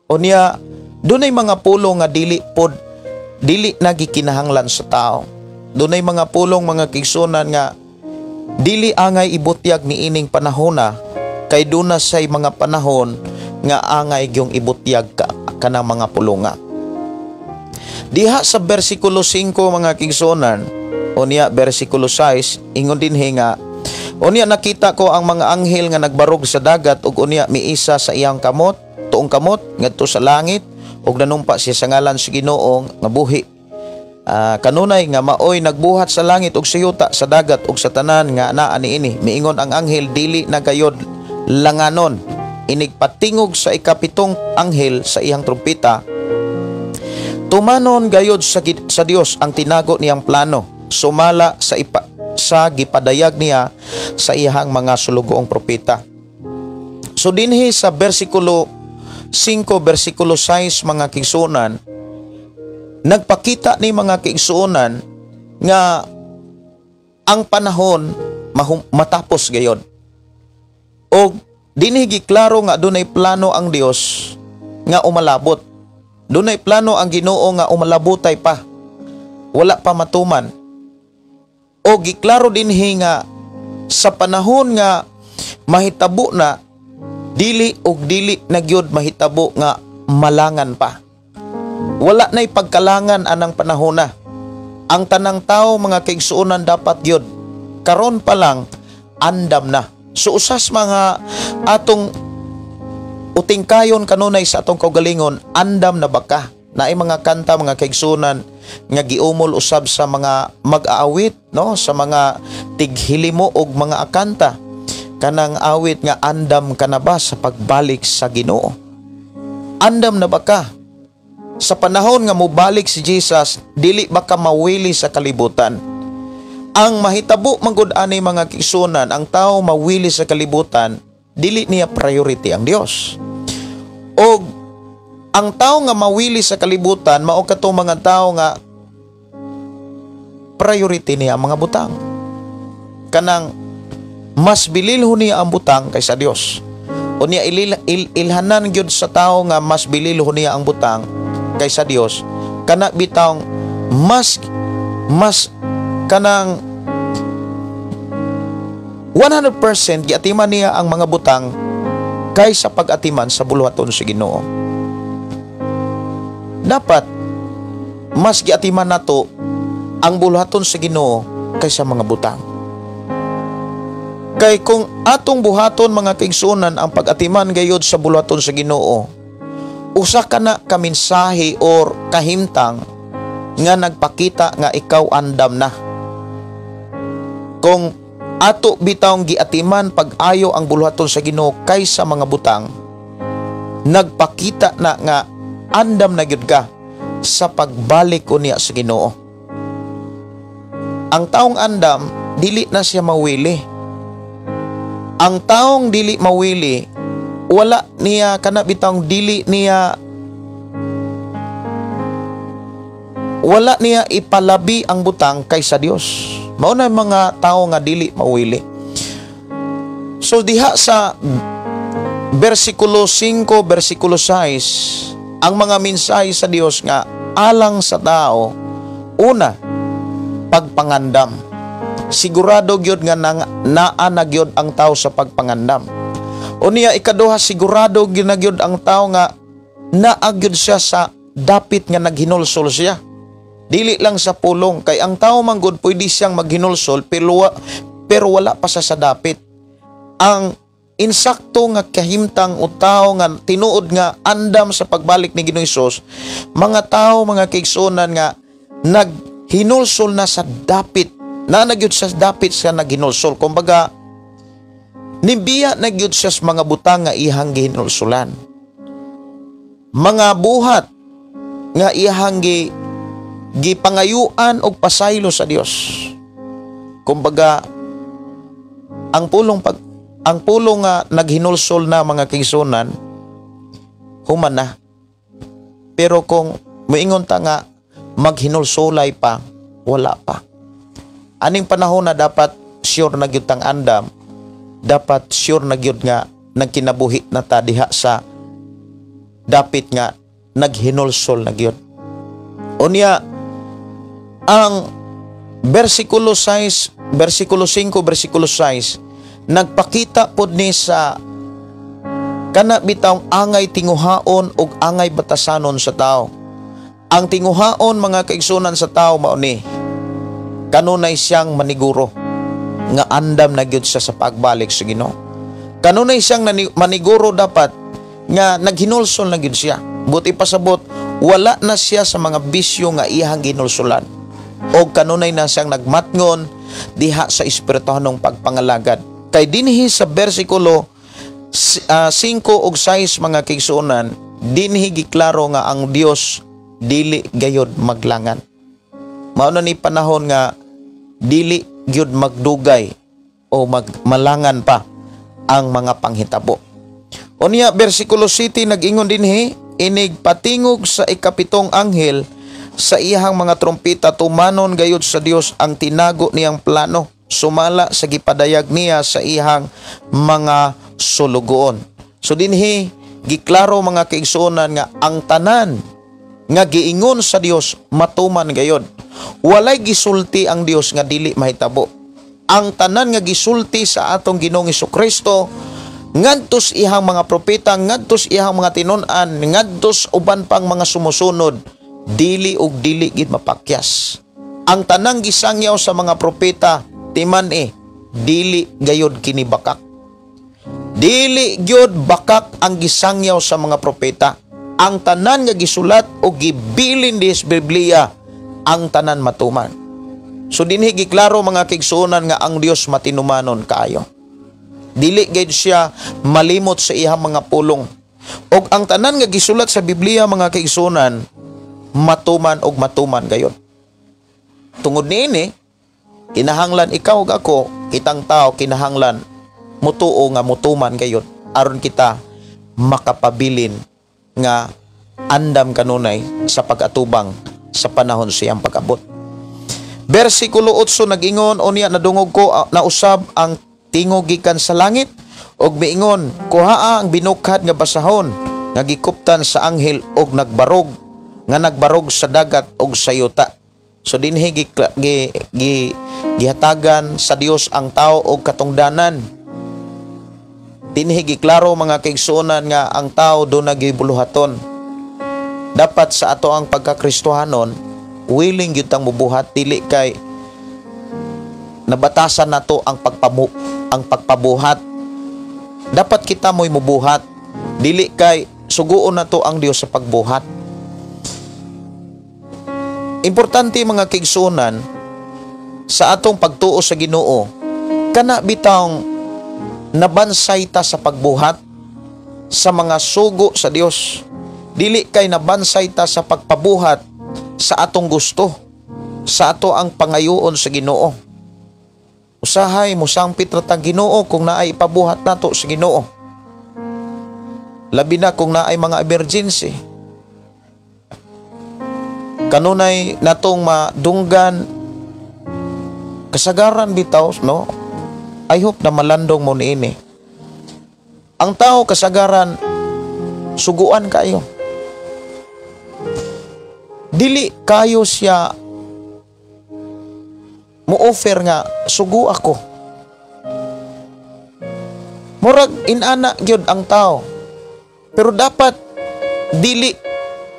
Unya dunay mga pulong nga dili pod, dili nagikinahanglan sa tao. Dunay mga pulong, mga kaigsuonan, nga dili angay ibutyag niining panahona, kay duna say mga panahon nga angay gyung ibutyag ka kanang mga pulunga. Diha sa bersikulo 5, mga kaigsuonan, unya bersikulo 6, ingon dinhi nga Unya nakita ko ang mga anghel nga nagbarog sa dagat ug unya miisa sa iyang kamot, tuong kamot ngadto sa langit ug nanumpa siya sa ngalan sa Ginoo nga buhi. Kanunay nga maoy nagbuhat sa langit ug sa yuta, sa dagat ug sa tanan nga naa niini. Miingon ang anghel, dili na gayod langanon. Inig patingog sa ikapitong anghel sa iyang trumpeta, tumanon gayod sa Dios ang tinago niyang plano, sumala sa gipadayag niya sa iyang mga sulugoong propeta. So dinhi sa versikulo 5, versikulo 6, mga kaigsuonan, nagpakita ni, mga kaigsuonan, nga ang panahon matapos gayon. Og dinhi giklaro nga dunay plano ang Dios nga umalabot. Dunay plano ang Ginoo nga umalabotay pa. Wala pa matuman. O giklaro dinhi nga sa panahon nga mahitabo na, dili og dili na gyud mahitabo nga malangan pa. Wala na'y pagkalangan anang panahon na. Ang tanang tao, mga kaigsuonan, dapat gyud karon pa lang andam na. So usas mga atong utingkayon kanunay sa atong kaugalingon, andam na ba ka? Naay mga kanta, mga kaigsuonan, nga giumol usab sa mga mag-aawit, no, sa mga tighilimo og mga akanta, kanang awit nga "Andam ka na ba sa pagbalik sa Ginoo?" Andam na ba ka? Sa panahon nga mobalik si Jesus, dili ba ka mawili sa kalibutan? Ang mahitabo manggod ani, mga kaigsuonan, ang tao mawili sa kalibutan, dili niya priority ang Dios. Og ang tao nga mawili sa kalibutan, mao kato mga tao nga priority niya ang mga butang. Kanang mas bililho niya ang butang kaysa Dios. O niya ilhanan gyud sa tao nga mas bililho niya ang butang kaysa Dios, kana bitawng mas mas kanang 100% giatiman niya ang mga butang kaysa pag-atiman sa buluhaton sa Ginoo. Dapat mas giatiman nato ang buluhaton sa Ginoo kaysa mga butang. Kay kung atong buhaton, mga kaigsuonan, ang pag-atiman gayod sa buluhaton sa Ginoo, usa ka na ka mensahe or kahimtang nga nagpakita nga ikaw andam na. Kung ato bitawng giatiman pag-ayo ang buluhaton sa Ginoo kaysa mga butang, nagpakita na nga andam na gyud ka sa pagbalik unya sa Ginoo. Ang taong andam, dili na siya mawili. Ang taong dili mawili, wala niya kana bitawng dili niya, wala niya ipalabi ang butang kaysa Dios. Mao na mga tao nga dili mawili. So diha sa versikulo 5, versikulo 6, ang mga mensahe sa Dios nga alang sa tao, una, pagpangandam. Sigurado gyud nga naa na gyud ang tao sa pagpangandam. Unya ikaduha, sigurado gyud na gyud ang tao nga naa gyud siya sa dapit nga naghinulsol siya. Dili lang sa pulong, kay ang tao man gud pwede siyang maghinulsol pero wala pa siya sa dapit. Ang insakto nga kahimtang o tao nga tinuod nga andam sa pagbalik ni Ginoong Hesus, mga tao, mga kaigsuonan, nga naghinulsol na sa dapit, na nagyud sa dapit siya naghinulsol. Kumbaga, nibiya na gyud siya sa mga butang nga iyang gihinulsulan. Mga buhat nga iyang gipangayuan og pasaylo sa Dios. Kumbaga, ang pulong nga naghinulsol na, mga kaigsuonan, human na. Pero kung moingon ta nga maghinulsolay pa, wala pa. Aning panahon na dapat sure na gyud tang andam, dapat sure na gyud nga nagkinabuhi na ta diha sa dapit nga naghinulsol na gyud. Unya ang versikulo 6, versikulo 5, versikulo 6, nagpakita pod ni sa kana bitawng angay tinguhaon ug angay batasanon sa tao. Ang tinguhaon, mga kaigsuonan, sa tao mao ni kanunay siyang maniguro. nga andam na gyud siya sa pagbalik sa Ginoo. Kanunay siyang maniguro dapat nga naghinulsol na gyud siya. Buti pasabot, wala na siya sa mga bisyo nga iyang ginulsulan. O kanunay na siyang nagmatngon diha sa espirituhanong pagpangalagad. Kay dinhi sa bersikulo 5 ug 6, mga kaigsuonan, dinhi giklaro nga ang Dios dili gayod maglangan. Mao na ni panahon nga dili gyud magdugay o magmalangan pa ang mga panghitabo. Unya, bersikulo 7 nag-ingon dinhi, "Inig patingog sa ikapitong anghel sa iyahang mga trompeta, tumanon gayud sa Dios ang tinago niyang plano sumala sa gipadayag niya sa iyang mga sulugoon." So dinhi giklaro, mga kaigsuonan, nga ang tanan nga giingon sa Dios matuman gayod. Walay gisulti ang Dios nga dili mahitabo. Ang tanan nga gisulti sa atong Ginoong Kristo ngadto sa iyang mga propeta, ngadto sa iyang mga tinun-an, ngadto sa uban pang mga sumusunod, dili ug dili gid mapakyas. Ang tanang gisangyaw sa mga propeta, timan eh, dili gayod kini bakak. Dili gyud bakak ang gisangyaw sa mga propeta. Ang tanan nga gisulat o gibilin dis Biblia, ang tanan matuman. So dinhi giklaro, mga kaigsuonan, nga ang Dios matinumanon kaayo. Dili gayud siya malimot sa iyang mga pulong. Og ang tanan nga gisulat sa Biblia, mga kaigsuonan, matuman og matuman gayud. Tungod niini, kinahanglan ikaw ug ako, kitang tao, kinahanglan mutuo nga mutuman gayud aron kita makapabilin nga andam kanunay sa pag-atubang sa panahon siyang pag-abot. Bersikulo 8 nag-ingon, "Unya nadungog ko nausab ang tingog gikan sa langit og miingon, 'Kuhaa ang binukhad nga basahon nga gikuptan sa anghel og nagbarog nga nagbarog sa dagat og sa yuta.'" So dinhi gihatagan sa Dios ang tao og katungdanan. Dinhi giklaro, mga kaigsuonan, nga ang tao duna buluhaton. Dapat sa ato ang pagkakristohanon, willing gyud tang mubuhat, dili kay nabatasan nato ang pagpabuhat. Dapat kita mo'y mubuhat, dili kay suguon nato ang Dios sa pagbuhat. Importante, mga kaigsuonan, sa atong pagtuo sa Ginoo, kana bitawng nabansay ta sa pagbuhat sa mga sugo sa Dios. Dili kay nabansay ta sa pagpabuhat sa atong gusto, sa ato ang pangayoon sa Ginoo. Usahay musangpit ra tang Ginoo kung naay ipabuhat nato sa Ginoo. Labi na kung naay mga emergency. Kanunay natong madunggan kasagaran bitaw, no? I hope na malandong mo niini. Ang tao kasagaran suguan kayo. Dili kayo siya mo offer nga sugo ako. Murag inana gyud ang tao. Pero dapat dili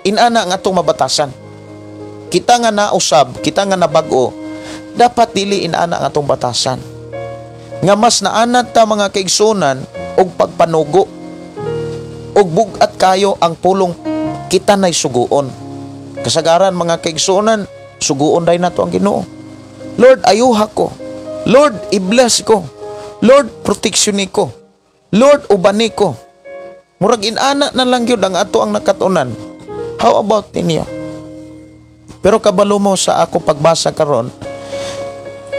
inana nga atong mabatasan. Kita nga nausab, kita nga nabag-o, dapat dili inana nga atong batasan. Nga mas naanad ta, mga kaigsunan, og pagpanugo. Og bug-at kayo ang pulong kita nay suguon. Kasagaran, mga kaigsunan, suguon day nato ang Ginoo. Lord, ayuha ko. Lord, i-bless ko. Lord, protection ko. Lord, ubani ko. Murag inana na lang gyud ang ato ang nakatunan. How about ninyo? Pero kabalo mo, sa ako pagbasa karon,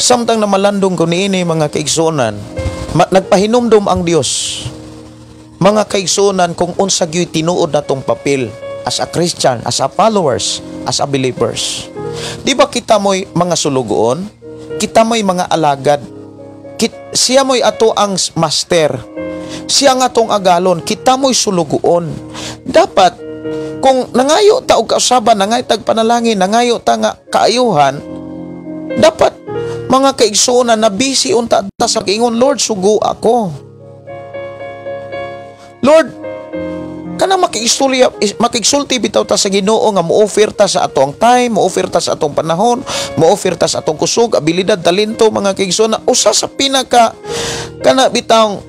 samtang namalandong ko niini, mga kaigsuonan, nagpahinumdum ang Dios, mga kaigsuonan, kung unsa gyud tinuod natong papel as a Christian, as a followers, as a believers. Di ba kita mo'y mga sulugoon? Kita mo'y mga alagad. Siya mo'y ato ang master. Siya nga atong agalon, kita mo'y sulugoon. Dapat kung nangayo ta og kausaban, nangayo tag panalangin, nangayo ta nga kaayuhan, dapat, mga kaigsuonan, na busy unta ta sa ingon, "Lord, sugo ako. Lord, Kanang makigsulti bitaw ta sa Ginoo nga mo-offer ta sa atong time, mo-offer ta sa atong panahon, mo-offer ta sa atong kusog, abilidad, talento, mga kaigsoon. Usa sa pinaka kana bitaw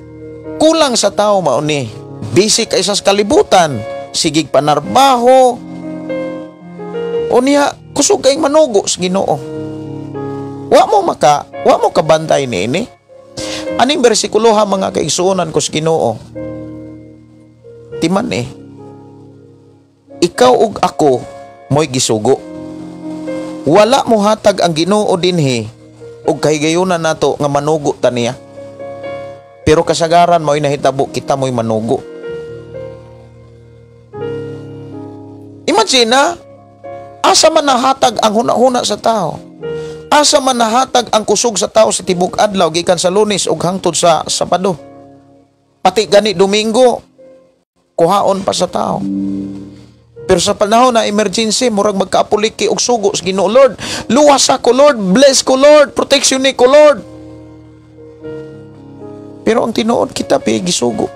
kulang sa tao mao ni. Busy kay sa kalibutan, sigig panarbaho. Unya kusog kay manugo sa Ginoo. Wa mo kabantay niini. Aning bersikulo ha mga kaigsuonan ko sa Ginoo? Timan eh. Ikaw ug ako mo'y gisugo. Wala mo hatag ang Ginoo dinhi ug kahigayunan nato nga manugo ta niya. Pero kasagaran mo'y nahitabo kita mo'y manugo. Imagine na, asa man nahatag ang huna-huna sa tao. Asa man nahatag ang kusog sa tao sa tibok adlaw gikan sa Lunes ug hangtod sa Sabado. Pati gani Domingo kuhaon pa sa tao. Pero sa panahon na emergency, murag magkaapuliki og sugo sa Ginoo. Lord, luwas ako Lord, bless ko Lord, protection ni ko Lord. Pero ang tinuod kita pi gisugo.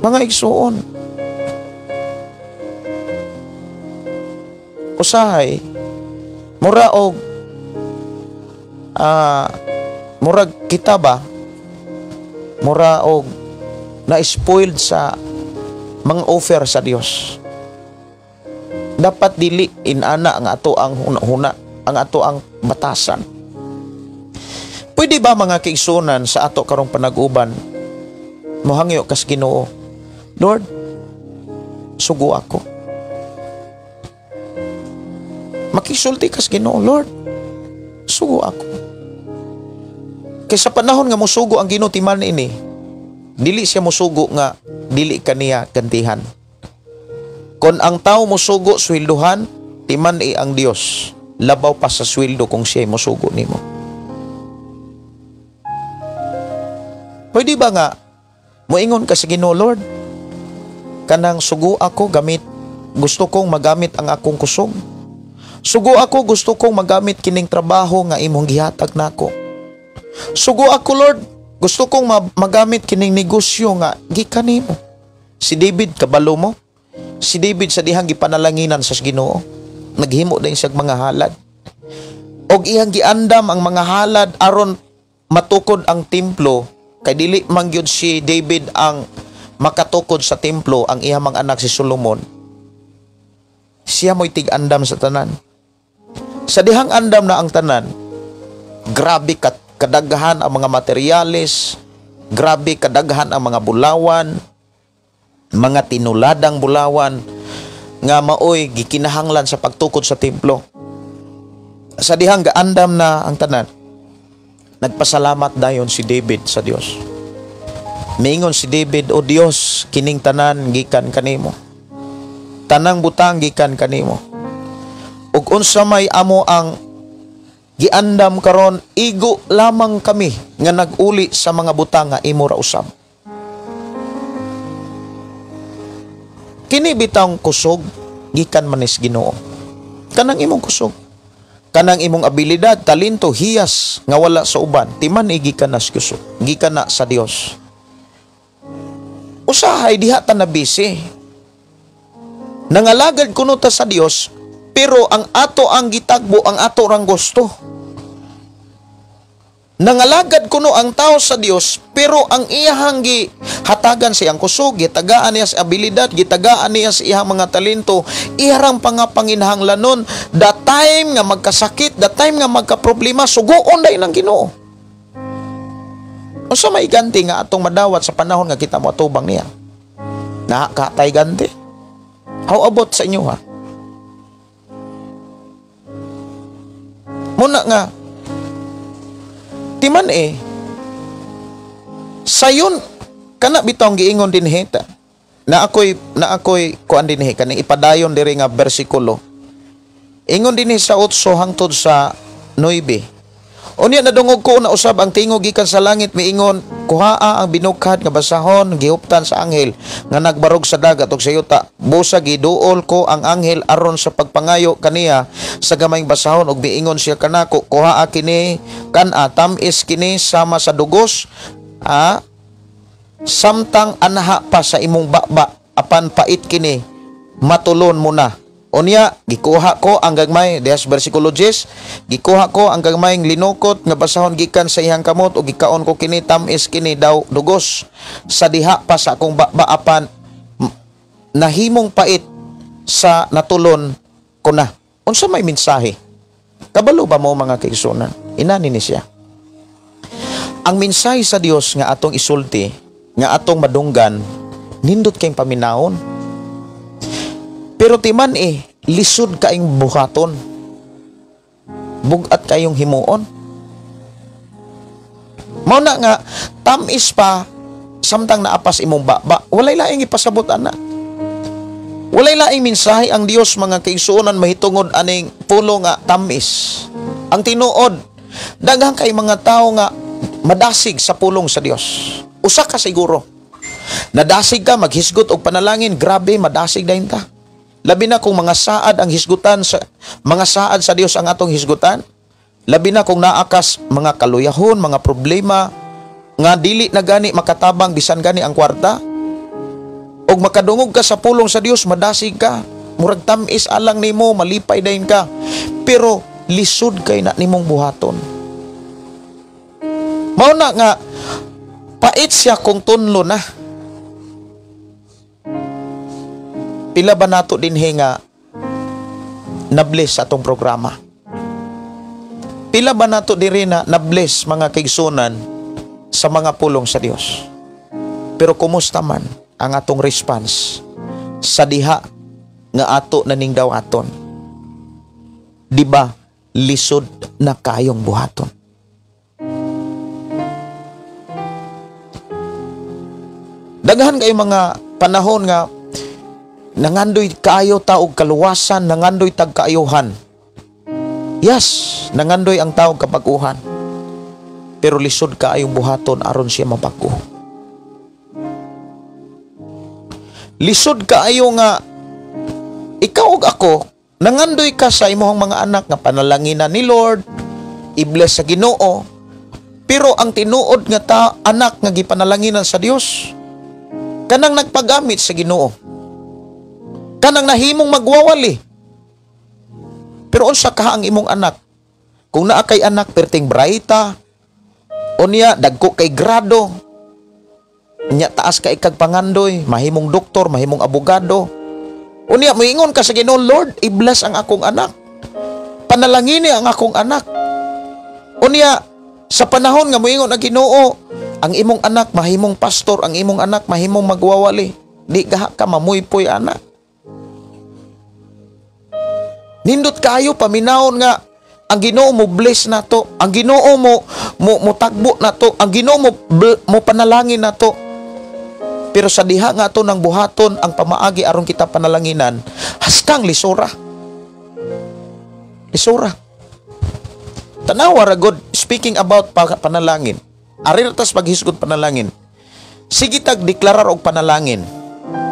Mga igsuon, usahay mura og murag kita ba, mura og na-spoiled sa mga offer sa Dios. Dapat dili inana ang ato ang huna-huna, ang ato ang batasan. Pwede ba mga kaigsuonan sa ato karong panag-uban, mohangyo kas Ginoo, Lord, sugo ako. Makisulti kas Ginoo, Lord, sugo ako. Kay sa panahon nga mosugo ang Ginoo timan ini, dili siya mosugo nga dili kaniya gantihan. Kon ang tao mosugo sweldohan, timan i ang Dios labaw pa sa sweldo kung siya mosugo nimo. Pwede ba nga moingon ka sa Ginoo, Lord, kanang sugo ako gamit, gusto kong magamit ang akong kusog. Sugo ako, gusto kong magamit kining trabaho nga imong gihatag nako. Sugo ako Lord, gusto kong magamit kining negosyo nga gikan nimo. Si David kabalo mo. Si David sa dihang gipanalanginan sa Ginoo, naghimo din siya mga halad. Og iyang giandam ang mga halad aron matukod ang templo, kay dili man gyud si David ang makatukod sa templo, ang iyang mga anak si Solomon. Siya mo'y tig-andam sa tanan. Sa dihang andam na ang tanan, grabe kadaghan ang mga materyales, grabe kadaghan ang mga bulawan, mga tinuladang bulawan nga maoy gikinahanglan sa pagtukod sa templo. Sa dihang gaandam na ang tanan, nagpasalamat dayon si David sa Dios. Miingon si David, O Dios, kining tanan gikan kanimo. Tanang butang gikan kanimo. Ug unsa may amo ang giandam karon, igo lamang kami nga naguli sa mga butang nga imo ra usab. Kini bitang kusog gikan manis Ginoo. Kanang imong kusog, kanang imong abilidad, talento, hiyas nga wala sa uban, timan gikan na sa kusog, gikan na sa Dios. Usahay diha ta na busy. Nangalagad kuno ta sa Dios, pero ang ato ang gitagbo, ang ato rang gusto. Nangalagad kuno ang tao sa Dios, pero ang iyahang gihatagan sa iyang kusog, gitagaan niya sa abilidad, gitagaan niya sa iyang mga talento, iyarang pangapanginahanglanon, the time nga magkasakit, the time nga magkaproblema, sugoon dahil ng Ginoo. Unsa may ganti nga atong madawat sa panahon nga kita moatubang niya? Nakatay ganti. How about sa inyo ha? Muna nga, timan eh, sayon, kana bitaw ang giingon din heta, na ako'y kuan din he, kaning ipadayon diri nga bersikulo. Ingon din sa 8 hangtod sa 9. Unya nadungog ko na usab ang tingog gikan sa langit miingon, kuhaa ang binukhad nga basahon gihuptan sa anghel nga nagbarog sa dagat ug sa yuta. Busa giduol ko ang anghel aron sa pagpangayo kaniya sa gamayng basahon ug miingon siya kanako, kuhaa kini kan-a, tam-is kini sama sa dugos Ha? Samtang anaha pa sa imong baba, apan pait kini, matulon mo na. Unya, gikuha ko ang gagmay, dihas bersikulo 10, gikuha ko ang gagmayng linukot nga basahon gikan sa iyang kamot ug gikaon ko kini, tamis kini daw dugos sa diha pa sa akong baba, apan nahimong pait sa natulon ko na. Unsa may mensahe? Kabalo ba mo mga kaigsuonan? Inani ni siya. Ang mensahe sa Dios nga atong isulti, nga atong madunggan, nindot kayong paminahon. Pero timan lisod kaayong buhaton. Bugat kayong himuon. Mao na nga tamis pa samtang naapas imong baba, walay laing ipasabot ana. Walay laing mensahe ang Dios mga kaigsuonan mahitungod aning pulo nga tamis. Ang tinuod, daghan kay mga tawo nga madasig sa pulong sa Dios. Usa ka siguro. Nadasig ka maghisgot og panalangin, grabe madasig dayon ka. Labi na kung mga saad ang hisgutan sa mga saad sa Dios ang atong hisgutan. Labi na kung naakas mga kaluyahon, mga problema nga dili na gani makatabang bisan gani ang kwarta. Og makadungog ka sa pulong sa Dios, madasig ka. Murag tamis alang nimo, malipay dayon ka. Pero lisod kay na nimong buhaton. Mao na nga pait siya kung tunlo na. Pila ba nato dinhi nga na-bless sa atong programa? Pila ba nato diri na na-bless mga kaigsunan sa mga pulong sa Dios? Pero kumusta man ang atong response sa diha nga ato naningdaw aton? Di ba lisod na kayong buhaton? Daghan kayo mga panahon nga nangandoy kaayo ta og kaluwasan, nangandoy tag kaayuhan. Yes, nangandoy ang taog kapag-uhan. Pero lisod kaayong buhaton aron siya mabag-o. Lisod kaayo nga ikaw ug ako nangandoy ka sa imong mga anak nga panalanginan ni Lord, i-bless sa Ginoo. Pero ang tinuod nga ta anak nga gipanalanginan sa Dios, kanang nagpagamit sa Ginoo, kanang nahimong magwawali. Pero unsa ka ang imong anak? Kung naa kay anak perting braita, unya dagko kay grado, unya taas kay kag pangandoy, mahimong doktor, mahimong abogado. Unya moingon ka sa Ginoo, Lord, i-bless ang akong anak. Panalangini ang akong anak. Unya sa panahon nga moingon ang Ginoo, ang imong anak mahimong pastor, ang imong anak mahimong magwawali. Di gaha ka mamuypoy anak. Nindot kayo paminawon nga ang Ginoo mo bless nato, ang Ginoo mo mo tagbo nato, ang Ginoo mo panalangin nato. Pero sa diha nga ato nang buhaton ang pamaagi aron kita panalanginan, haskang lisura. Lisura. Tanawa ra god, speaking about panalangin. Ari ra tas paghisgot panalangin. Sige tag deklarar og panalangin.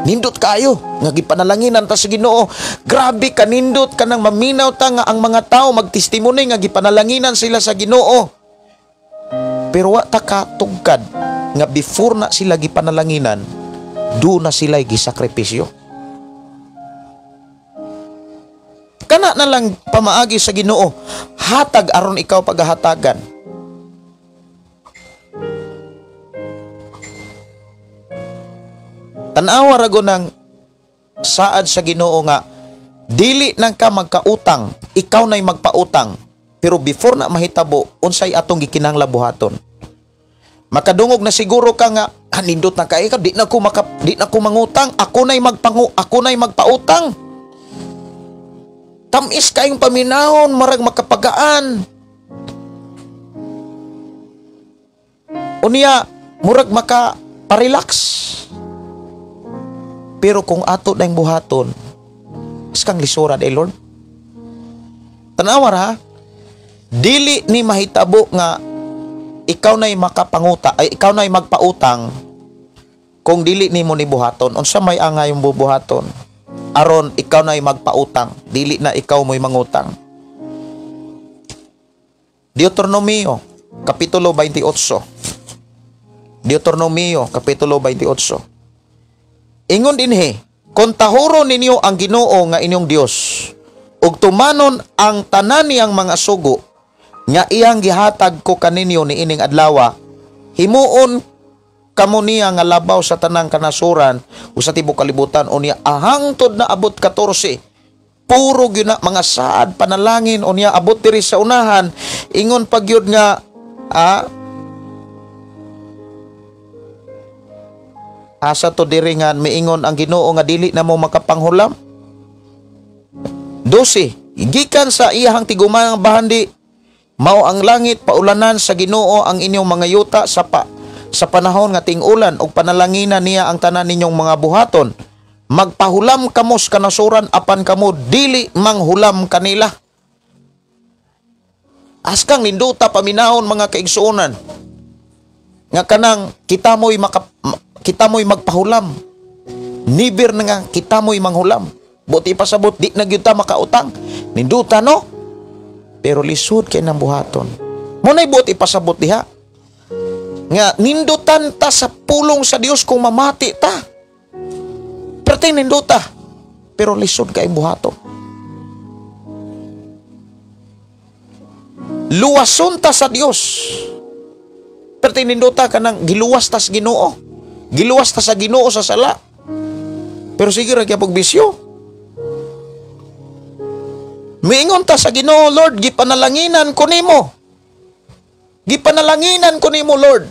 Nindot kayo nga gipanalanginan ta sa Ginoo. Grabe kanindot kanang maminaw ta nga ang mga tao magtestimony nga gipanalanginan sila sa Ginoo. Pero wa ta katugkad nga before na sila gipanalanginan, do na sila gisakripisyo. Kana na lang pamaagi sa Ginoo, hatag aron ikaw pagahatagan. Tan-awa ra go ng saad sa Ginoo nga dili nang ka magkautang, ikaw na'y magpautang. Pero before na mahitabo, unsay atong gikinahanglan buhaton? Makadungog na siguro ka nga, nindot na kay ka, di na ko mangutang, ako na'y magpautang. Tamis kayong paminahon, marag makapagaan. Unya, murag makaparelax. Pero kung ato na yung buhaton, iskang lisura day Lord. Tanawa ha, dili ni mahitabo nga ikaw na'y makapanguta, ay ikaw na'y magpautang kung dili nimo ni buhaton. Unsa may angay yung bubuhaton? Aron ikaw na'y magpautang, dili na ikaw mo'y mangutang. Deuteronomio, Kapitulo 28. Deuteronomio kapitulo 28. Ingon dinhi, "Kon tahuro ninyo ang Ginoo nga inyong Dios ug tumanon ang tanan niyang mga sugo nga iyang gihatag ko kaninyo niining adlawa, himuon kamo niya nga labaw sa tanang kanasuran o sa tibok kalibutan." Unya hangtod na abot 14, puro gyud na mga saad, panalangin. Unya abot diri sa unahan, ingon pa gyud nga asa to diri nga miingon ang Ginoo nga dili na mo makapanghulam. 12, "Gikan sa iyahang tigumanang bahandi, mao ang langit, paulanan sa Ginoo ang inyong mga yuta sa panahon nga ting-ulan, ug panalanginan niya ang tanan ninyong mga buhaton. Magpahulam kamo sa kanasuran, apan kamo dili manghulam kanila." Askang ninduta paminahon, mga kaigsuonan, nga kanang kita mo'y magpahulam. Never na nga kita mo'y manghulam. Buti pasabot, di na gyud ta makautang. Ninduta, no? Pero lisod kay nang buhaton. Muna'y buot ipasabot diha nga nindutan ta sa pulong sa Dios kung mamati ta. Pero ninduta, pero lisod kay buhaton. Luwason ta sa Dios. Pero ninduta ka nang giluwas ta sa Ginoo. Giluwas ta sa Ginoo sa sala. Pero sige ra gyapog bisyo. Miingon ta sa Ginoo, "Lord, gipanalanginan ko nimo. Gipanalanginan ko nimo, Lord."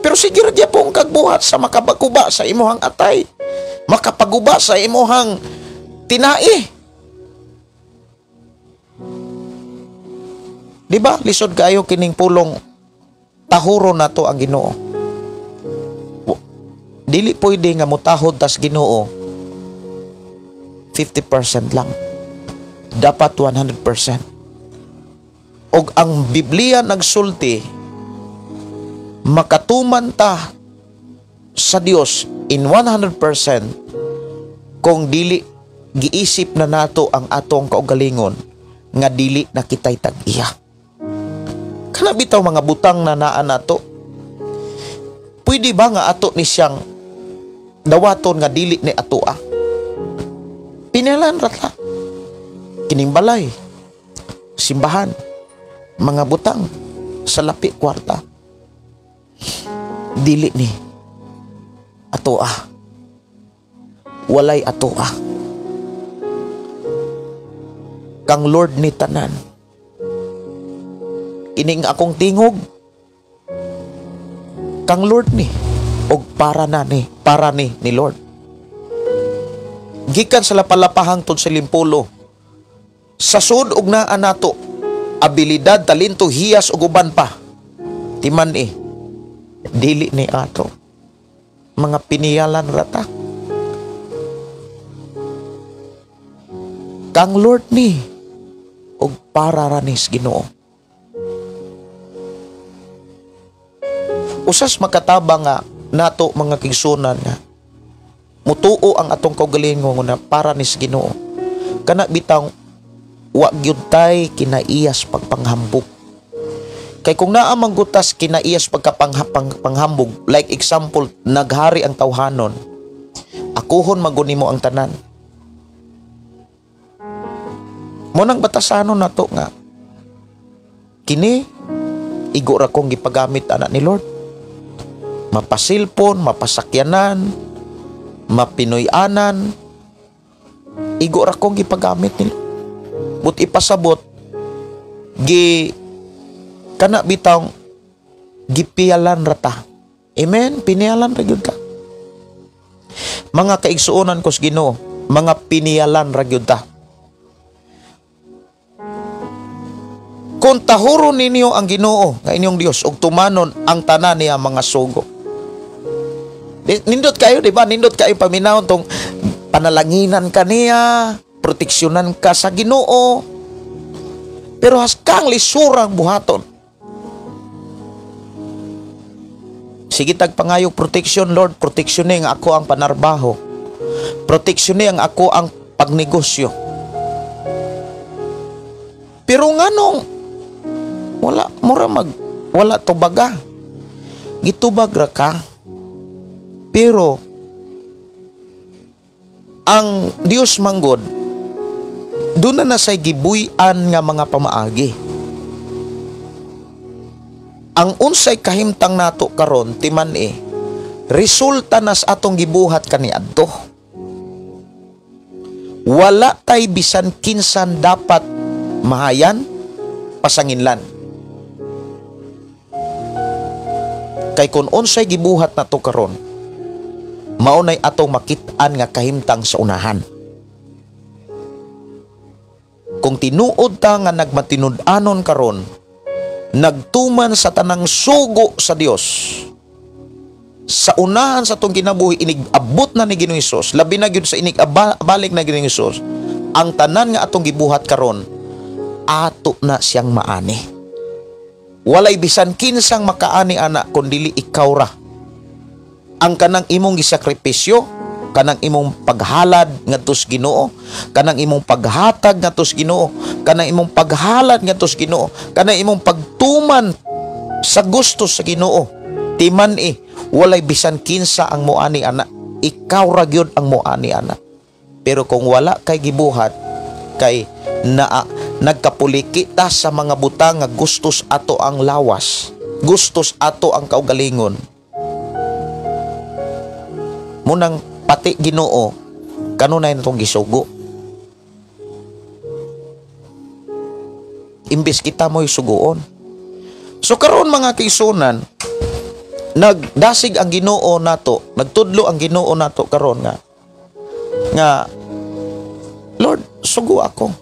Pero sige ra gyapon kagbuhat sa makabakuba sa imuhang atay, makapaguba sa imuhang tinai. Di ba? Lisod kaayo kining pulong tahuro nato ang Ginoo. Dili pwede nga mutahod tas Ginoo 50% lang. Dapat 100%. Og ang Biblia nagsulti, makatuman ta sa Dios in 100% kung dili giisip na nato ang atong kaugalingon nga dili na kitay tag-iya. Kana bitaw mga butang na naa nato, pwede ba nga ato ni siyang dawaton nga dili ni atoa? Pinalan ratla. Kining balay, simbahan, mga butang, salapi, kwarta, dili ni atoa. Walay atoa. Kang Lord ni tanan. Kining akong tingog, kang Lord ni, og para na ni, para ni ni Lord. Gikan sa lapalapahang tod sa limpulo, sa sud og naa nato, abilidad, talento, hiyas ug uban pa, timan dili ni ato. Mga piniyalan rata. Kang Lord ni, og para ranis Ginoo. Usas makataba nga nato mga kigsunan nga mutuo ang atong kaugalingon nga para nis Ginoo. Kana bitang wa gyud tay kinaiyas pagpanghambog. Kay kung naa man gutas kinaiyas pagkapanghambog, like example, naghari ang tawhanon, akuhon maguni mo ang tanan. Mo nang batasanon nato nga kini igo ra kong gipagamit ana ni Lord. Mapasilpon, mapasakyanan, mapinoy-anan, igo ra kong gipagamit ni Lord. But ipasabot gi kana bitang gipiyalan rata. Amen, piniyalan ra gyud ka. Mga kaigsuonan ko sa Ginoo, mga piniyalan ra gyud ta. Kung tahuro ninyo ang Ginoo nga inyong Dios ug tumanon ang tanan niya mga sugo. Nindot kayo, di ba? Nindot kayo paminahon tong panalanginan ka niya, proteksyonan ka sa Ginoo. Pero haskang lisurang buhaton. Sige tag pangayo protection, Lord, proteksyon ni ang ako ang panarbaho. Proteksyon ni ang ako ang pagnegosyo. Pero nganong wala mura mag wala tubaga. Gitubag ra ka. Pero ang Dios manggod doon na nasay gibuy-an nga mga pamaagi. Ang unsay kahimtang nato karon timan resulta nas atong gibuhat kaniadto. Wala tay bisan kinsan dapat mahayan pasanginlan. Kay kun unsay gibuhat nato karon, mao nay atong makit-an nga kahimtang sa unahan. Kung tinuod ta nga nagmatinud-anon karon, nagtuman sa tanang sugo sa Dios, sa unahan sa atong kinabuhi inig-abot na ni Ginoong Hesus, labi na gyud sa inig-balik na Ginoong Hesus, ang tanan nga atong gibuhat karon ato na siyang maani. Walay bisan kinsang makaani ana kun dili ikaw ra. Ang kanang imong gisakripisyo, kanang imong paghalad ngadto sa Ginoo, kanang imong paghatag ngadto sa Ginoo, kanang imong paghalad ngadto sa Ginoo, kanang imong pagtuman sa gusto sa Ginoo, timan walay bisan kinsa ang moani ana, ikaw ra gyud ang moani ana. Pero kung wala kay gibuhat, kay naa nagkapuliki ta sa mga butang nga gustos ato ang lawas, gustos ato ang kaugalingon, munang pati Ginoo kanunay natong gisugo. Imbes kita mo'y suguon. So karon mga kaigsunan, nagdasig ang Ginoo nato, nagtudlo ang Ginoo nato karon nga nga Lord, sugo ako.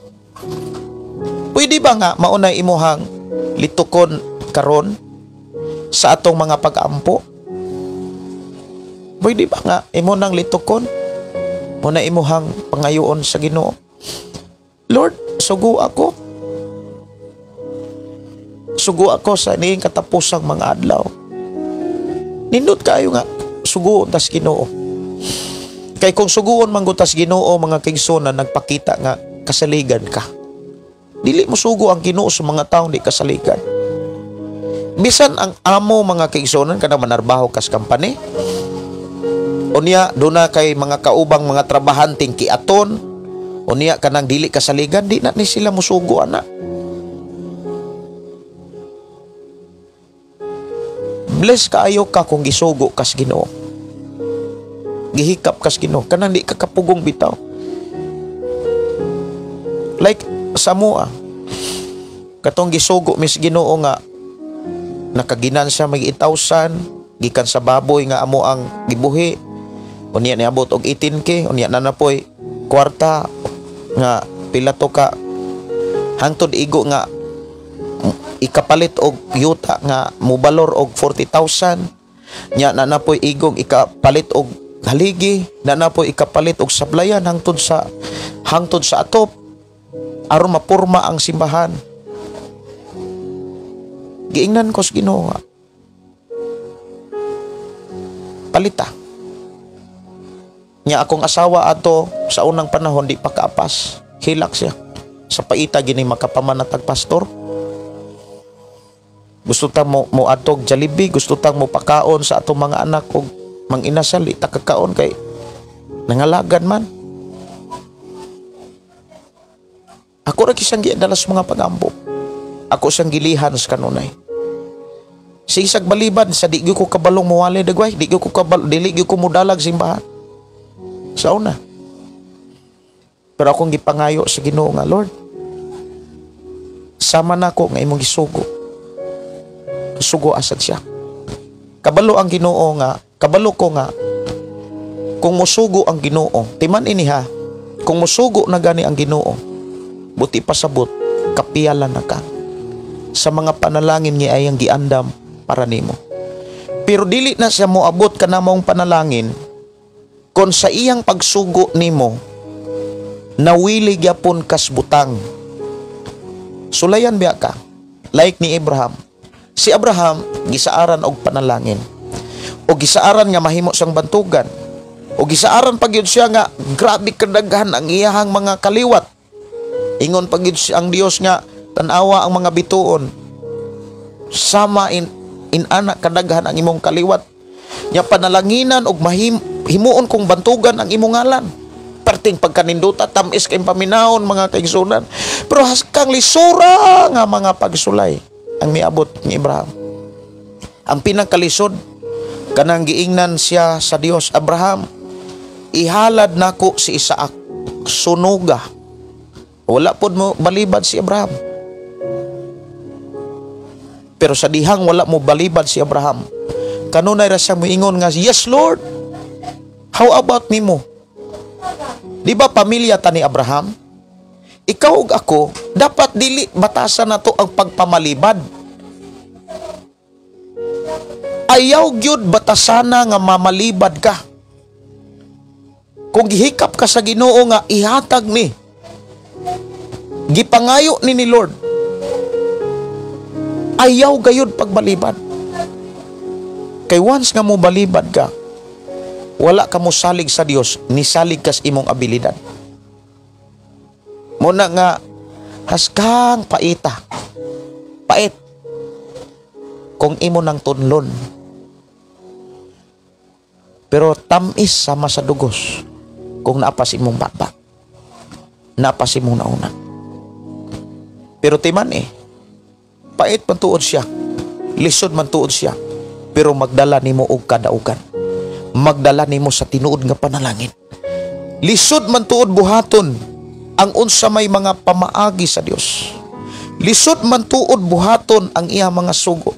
Pwede ba nga maunay imuhang litukon karon sa atong mga pag-ampo? Pwede ba nga imo nang litukon? Muna imuhang pangayoon sa Ginoo. Lord, sugo ako. Sugo ako sa niing katapusang mga adlaw. Nindot kayo nga suguon tas Ginoo. Kay kung suguon man tas Ginoo mga kaigsunan, nagpakita nga kasaligan ka. Dili mo sugo ang Ginoo sa mga taong di kasaligan. Bisan ang amo mga kaigsunan kanang manarbaho kas company. Unya duna kay mga kaubang mga trabahanteng kiaton, unya kanang dili kasaligan, di na ni sila musugo ana. Bless kaayo ka kung gisugo kas Ginoo. Gihikap kas Ginoo, kanang di ka kapugong bitaw. Like sa mua, katong gisugo mis Ginoo nga nakaginan siya may 8,000 gikan sa baboy nga amo ang gibuhi. Unya niabot og 18K, unya na napoy kwarta nga pila to ka hangtod igo nga ikapalit og yuta nga mobalor og 40,000. Nya na napoy igong ikapalit og haligi, na napoy ikapalit og sablayan hangtod sa atop aron mapurma ang simbahan. Giingnan ko sa Ginoo, palita. Nya akong asawa ato sa unang panahon di pa kaapas, hilak siya. Sa paita gini makapamanatag pastor. Gusto tang mo atog Jollibee, gusto tang mo pakaon sa atong mga anak og manginasal, di ta kakaon kay nangalagan man. Ako ra kisang giadala sa mga pagambo. Ako siyang gilihan sa kanunay. Sisag baliban sa di gyud ko kabalong muwali dagway, di gyud ko kabalo, dili gyud ko modalag simbahan. Sa una. Pero akong gipangayo sa Ginoo nga, Lord, sama nako nga imong gisugo. Sugo asad siya. Kabalo ang Ginoo nga, kabalo ko nga, kung musugo ang Ginoo, timan ini ha, kung musugo na gani ang Ginoo, buti pasabot, kapiyala na ka sa mga panalangin nga ayang giandam para nimo. Pero dili na siya moabot ka na mong panalangin kon sa iyang pagsugo nimo nawili gyapon kas butang. Sulayan biya ka like ni Abraham. Si Abraham gisaaran og panalangin, o gisaaran nga mahimo siyang bantugan, o gisaaran pa gyud siya nga grabe kadaghan ang iyahang mga kaliwat. Ingon pa gyud ang Dios nga tan-awa ang mga bituon, sama in Inana kadaghan ang imong kaliwat. Nya panalanginan og himuon kong bantugan ang imong ngalan. Perting pagkaninduta, tamis kay paminahon mga kaigsunan. Pero haskang lisura nga mga pagsulay ang miabot ni Abraham. Ang pinakalisod kanang giingnan siya sa Dios, Abraham, ihalad nako si Isaac, sunuga. Wala pod mo balibad si Abraham. Pero sa dihang wala mo balibad si Abraham, kanunay ra siya moingon nga, "Yes Lord, how about nimo?" Di ba pamilya ta ni Abraham? Ikaw ug ako, dapat dili batasan nato ang pagpamalibad. Ayaw gyud batasana nga mamalibad ka. Kung gihikap ka sa Ginoo nga ihatag ni, gipangayo ni Lord, ayaw gayud pagbalibad. Kay once nga mo balibad ka, wala ka mo salig sa Dios, nisalig kas imong abilidad. Muna nga haskang paita, pait kung imo nang tunlon. Pero tamis sama sa dugos kung naapas imong baba, naapas imong nauna. Pero timan pait man tuod siya, lisod man tuod siya, pero magdala nimo og kadaugan, magdala nimo sa tinuod nga panalangin. Lisod man tuod buhaton ang unsa may mga pamaagi sa Dios. Lisod man tuod buhaton ang iya mga sugo.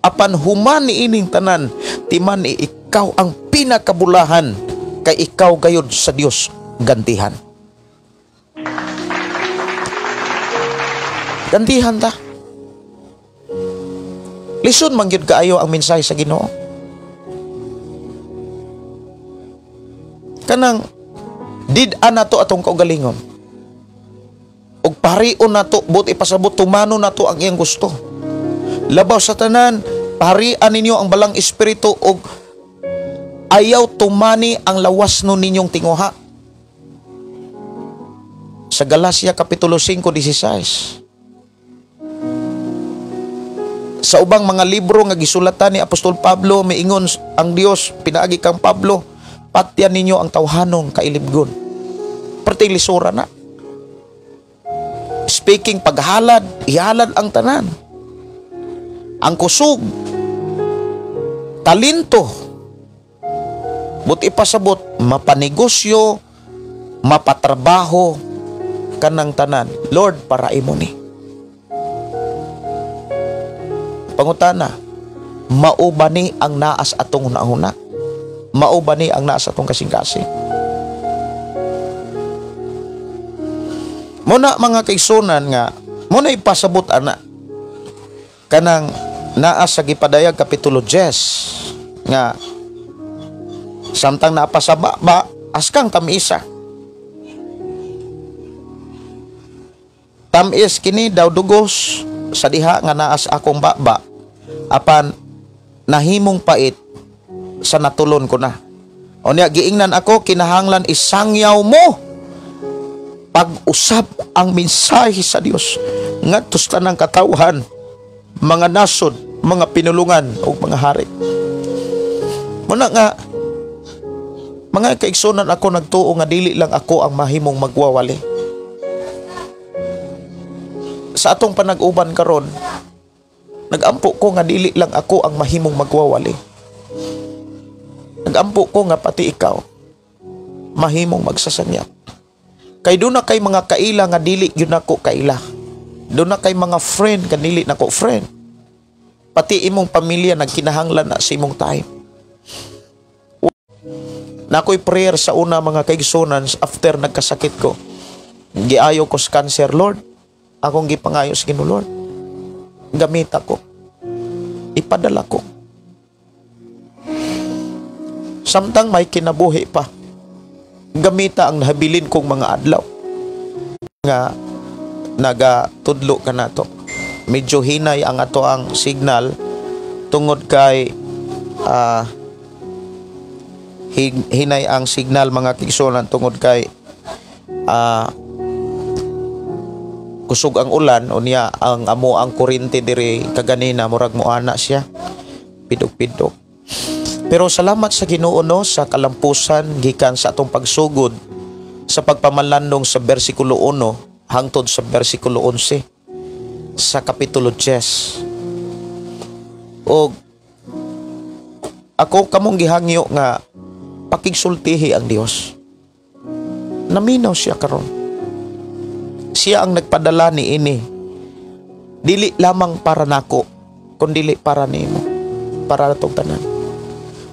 Apan human niining tanan, timan ikaw ang pinakabulahan, kay ikaw gayud sa Dios gantihan. Gantihan ta. Lisod man gyud kaayo ang mensahe sa Ginoo. Kanang did-an nato atong kaugalingon. Og parion nato, buot ipasabot, tumano nato ang iyang gusto. Labaw sa tanan, parian ninyo ang balang espiritu og ayaw tumani ang lawas no ninyong tinguha. Sa Galacia Kapitulo 5:16. Sa ubang mga libro nga gisulatan ni Apostol Pablo, miingon ang Dios pinaagi kang Pablo, patyan ninyo ang tawhanong kailibgon. Perting lisura na. Speaking paghalad, ihalad ang tanan. Ang kusog, talento, buti pasabot, mapanegosyo, mapatrabaho, kanang tanan. Lord, para imo ni. Pangutana, mao ba ni ang naas atong hunahuna? Mao ba ni ang naas atong kasing-kasing? Muna mga kaigsunan nga, muna ipasabot ana kanang naa sa gipadayag Kapitulo 10 nga samtang naapasaba ba askang tamisa. Tamis kini daw dugos sa diha nga naas akong baba, apan nahimong pait sa natulon ko na. Unya giingnan ako, kinahanglan isangyaw mo pag-usab ang mensahe sa Dios ngadto sa tanang katawhan, mga nasod, mga pinulungan ug mga hari. Muna nga mga kaigsunan, ako nagtuo nga dili lang ako ang mahimong magwawali. Sa atong panag-uban karon, nagampo ko nga dili lang ako ang mahimong magwawali. Nagampo ko nga pati ikaw mahimong magsasanyap. Kay doon na kay mga kaila nga dili yun ako kaila. Doon na kay mga friend nga dili nako friend. Pati imong pamilya nagkinahanglan na sa imong time. Nakoy prayer sa una mga kaigsunan after nagkasakit ko. Giayo ko sa cancer, Lord. Akong gipangayo sa Ginoo, Lord. Gamit ako. Ipadala ko. Samtang may kinabuhi pa, gamita ang nahabilin kong mga adlaw nga nagatudlo ka nato. Medyo hinay ang ato ang signal tungod kay hinay ang signal mga kaigsunan tungod kay Kusog ang ulan, unya ang amo ang kuryente diri kaganina murag moana siya. Pidog-pidog. Pero salamat sa Ginoo no sa kalampusan gikan sa atong pagsugod sa pagpamalandong sa bersikulo 1 hangtod sa bersikulo 11 sa kapitulo 10. Og ako kamong gihangyo nga pakigsultihi ang Dios. Naminaw siya karon. Siya ang nagpadala ni ini. Dili lamang para nako, kundili para nimo, para atong tanan.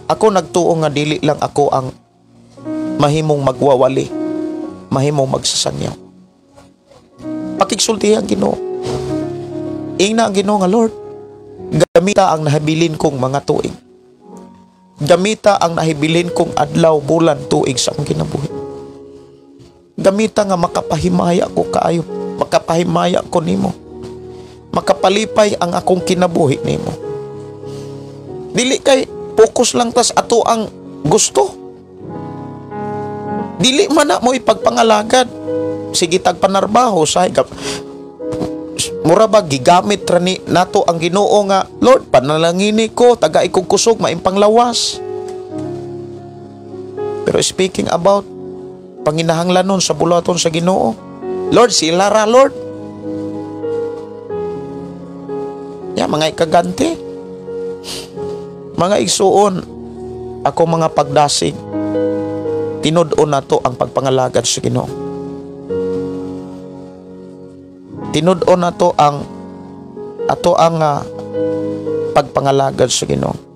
Ako nagtuo nga dili lang ako ang mahimong magwawali, mahimong magsasangyaw. Pakigsultihi ang Ginoo. Ingna ang Ginoo nga, Lord, gamita ang nahabilin kong mga tuig. Gamita ang nahibilin kong adlaw, bulan, tuig sa akong kinabuhi. Gamita nga makapahimaya ko kaayo, makapahimaya ko nimo. Makapalipay ang akong kinabuhi nimo. Dili kay focus lang tas ato ang gusto. Dili man na mo ipagpangalagad. Sige tag panarbaho sa mura ba gigamit ra ni nato ang Ginoo nga Lord panalangini ko taga ikog kusog maimpang lawas. Pero speaking about panginahanglanon sa bulaton sa Ginoo, Lord sila ra Lord. Ya mga ikaganti, mga igsuon, ako mga pagdasig, tinud-on nato ang pagpangalagad sa Ginoo. Tinud-on nato ang ato ang pagpangalagad sa Ginoo.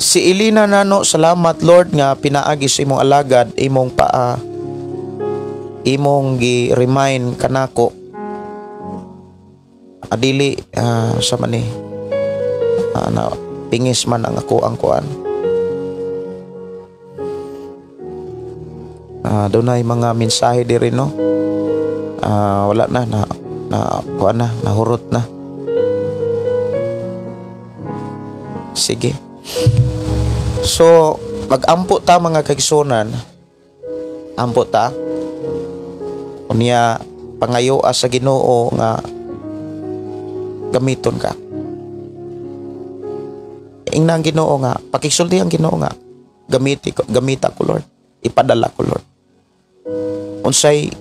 Si Elena Nano, salamat Lord nga pinaagi sa imong alagad, imong paa, imong gi-remind kanako. Adili sa mani na pingis man ang ako ang kuan. Dunay mga mensahe diri no. Wala na na na kuan na, nahurot na. Sige. So, magampo ta mga kaigsunan. Ampo ta. Unya pangayoa sa Ginoo nga gamiton ka. Ingna ang Ginoo nga, pakigsulti ang Ginoo nga gamiti ko, gamita ko Lord. Ipadala ko Lord. Unsay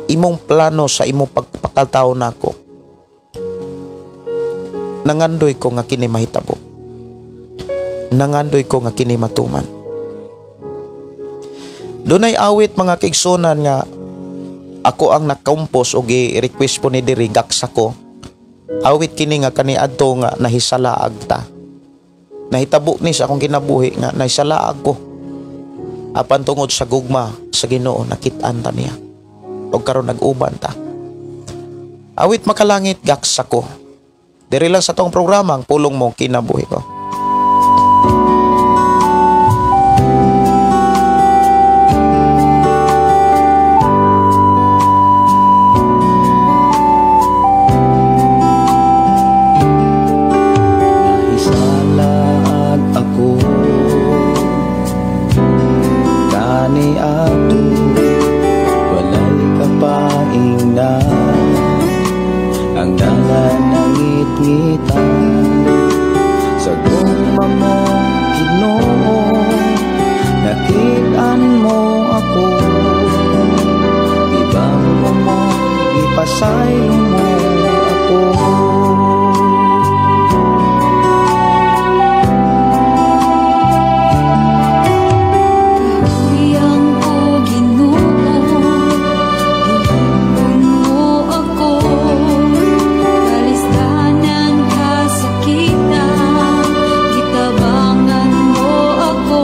imong plano sa imong pagpakatawo nako? Nangandoy ko nga kini mahitabo. Nangandoy ko nga kini matuman. Dunay awit mga kaigsunan nga ako ang nakompos og gi-request po ni diri gaksa ko. Awit kini nga kaniadto nga nahisalaag ta. Nahitabo ni sa akong kinabuhi nga nahisalaag ko. Apan tungod sa gugma sa Ginoo nakit-an ta niya. Og karon nag-uban ta. Awit makalangit gaksa ko. Diri lang sa tong programa ang pulong mo kinabuhi ko. Nahisalaag ako kani ato, walay kapaingna ang nanangit-ngitan sa gugma mo Ginoo, nakit-an mo ako, gibang mo, gipasaylo mo ako. Uyang ko Ginoo, gihipon mo ako, kalistanan kasakitan, gitabangan mo ako.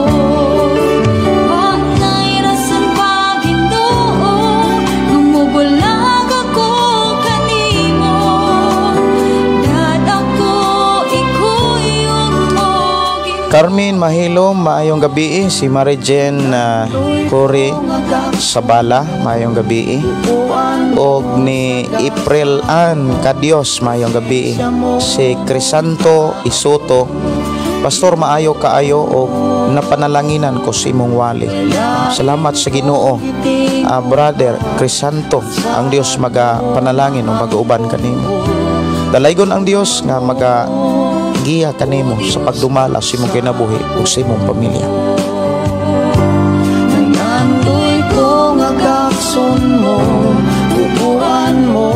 Walay rason pa Ginoo, gumubulag ako kanimo, dad ako ikuyog mo Ginoo. Carmen Mahilom, maayong gabi. Si Marijen Cory Sabala, maayong gabi. Og ni April Ann Cadios, maayong gabi. Si Crisanto Isoto Pastor, maayo kaayo og napanalanginan ko sa imong wali. Salamat sa Ginoo. Brother Crisanto, ang Dios maga panalangin o magauban kanimo. Dalaygon ang Dios nga maga giya kanimo sa pagdumala sa imong kinabuhi ug sa imong pamilya.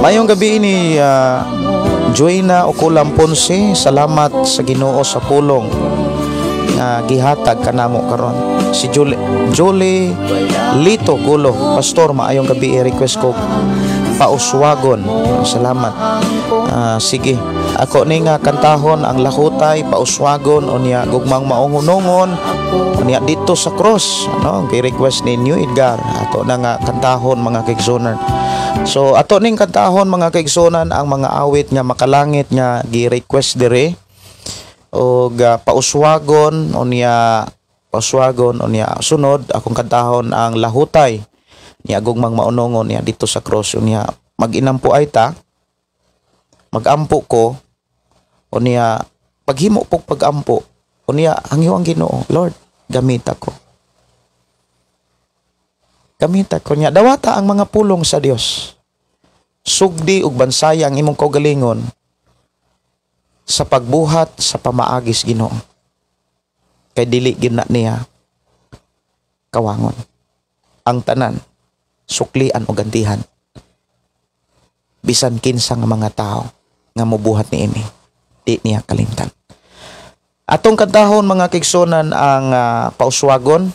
Mayong gabi ni Joyna Okulam Ponce, salamat sa Ginoo sa pulong nga gihatag kanamo karon. Si Julie Lito Gulo, Pastor, maayong gabi, request ko pauswagon. Salamat. Sige, ako ni nga kantahon ang Lahutay, pauswagon, unya gugmang maungunongon, unya dito sa cross, no, gi-request ni New Edgar. Ato na nga kantahon mga kaigsunan. So ato ning kantahon mga kaigsunan ang mga awit nga makalangit nga gi-request dire og pauswagon, unya pauswagon, unya sunod akong kantahon ang Lahutay niya gugmang maunongon niya dito sa cross, unya mag-inampo ay ta, magampo ko, unya paghimo pog pagampo, unya hangyo ang Ginoo, Lord, gamita ko. Gamita ko niya. Dawata ang mga pulong sa Dios. Sugdi ug bansaya ang imong kaugalingon sa pagbuhat sa pamaagis Ginoo. Kay dili gyud na niya kawangon. Ang tanan suklian o gantihan. Bisan kinsa nga mga tao nga mobuhat niini, di niya kalimtan. Atong kantahon mga kaigsunan ang pauswagon.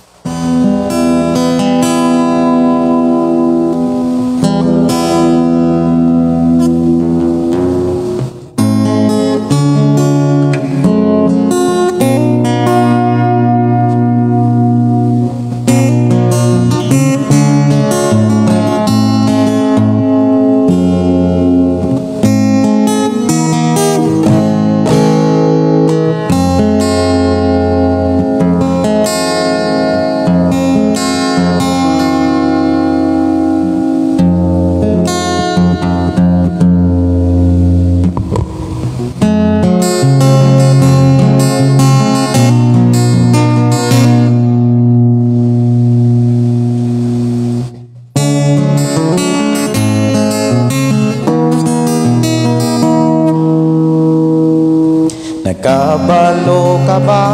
Nakabalo ka ba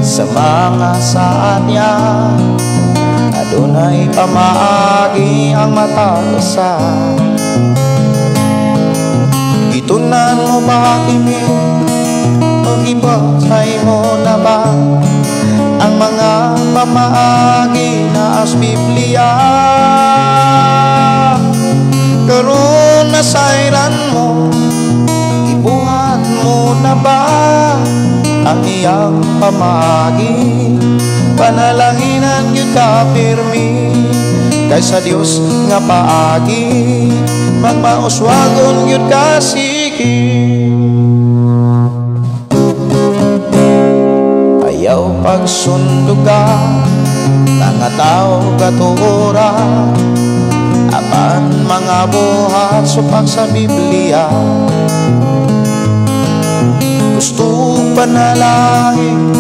sa mga saad niya? Adunay pamaagi ang matag-usa. Gitunan mo ba kini o gibasay mo na ba ang mga pamaagi na as Biblia? Karon nasayran mo, ibuhat mo na ba ang iyang pamaagi? Panalanginan gyud ka pirmi kaysa Dios nga paagi, magmauswagon gyud ka sige. Ayaw pagsundo ka mga tao katuora, apan mga buhat supak sa Biblia. Gusto panalangin,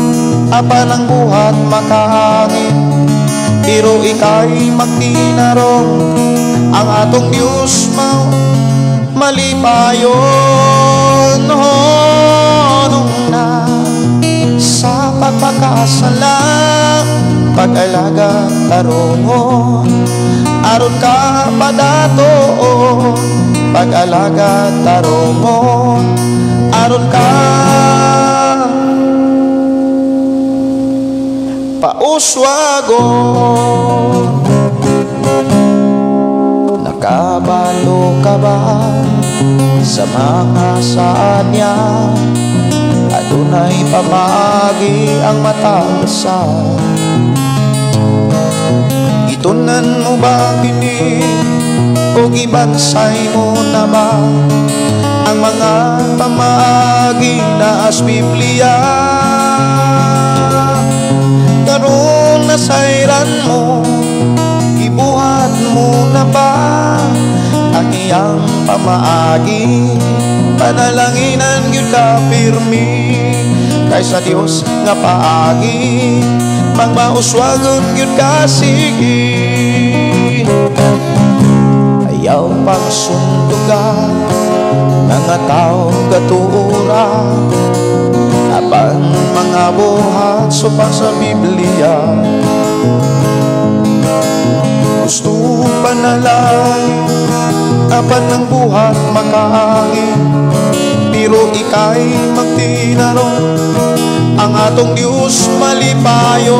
apan ang buhat makaangin, pero ika'y magtinarong, ang atong Diyos mao malipayon. Honong na sa pagpakasala, pag-alaga tarungon, aron ka padatoon, pag-alaga tarungon, aron ka pauswagon. Nakabalo ka ba sa mga saad niya? Adunay pamaagi ang matag-usa. Gitunan mo ba kini o gibansay mo na ba ang mga pamaagi na as Biblia? Karon nasayran mo, ibuhat mo na ba ang iyang pamaagi? Panalanginan gyud ka pirmi Kay sa Dios nga paagi, magmauswagon gyud ka sige. Ayaw pagsunduga mga tao gatuura, apan mga buhat supak sa Biblia. Gusto panalangin, apan ang buhat makaangin, pero ika'y magtinarong, ang atong Diyos malipayon.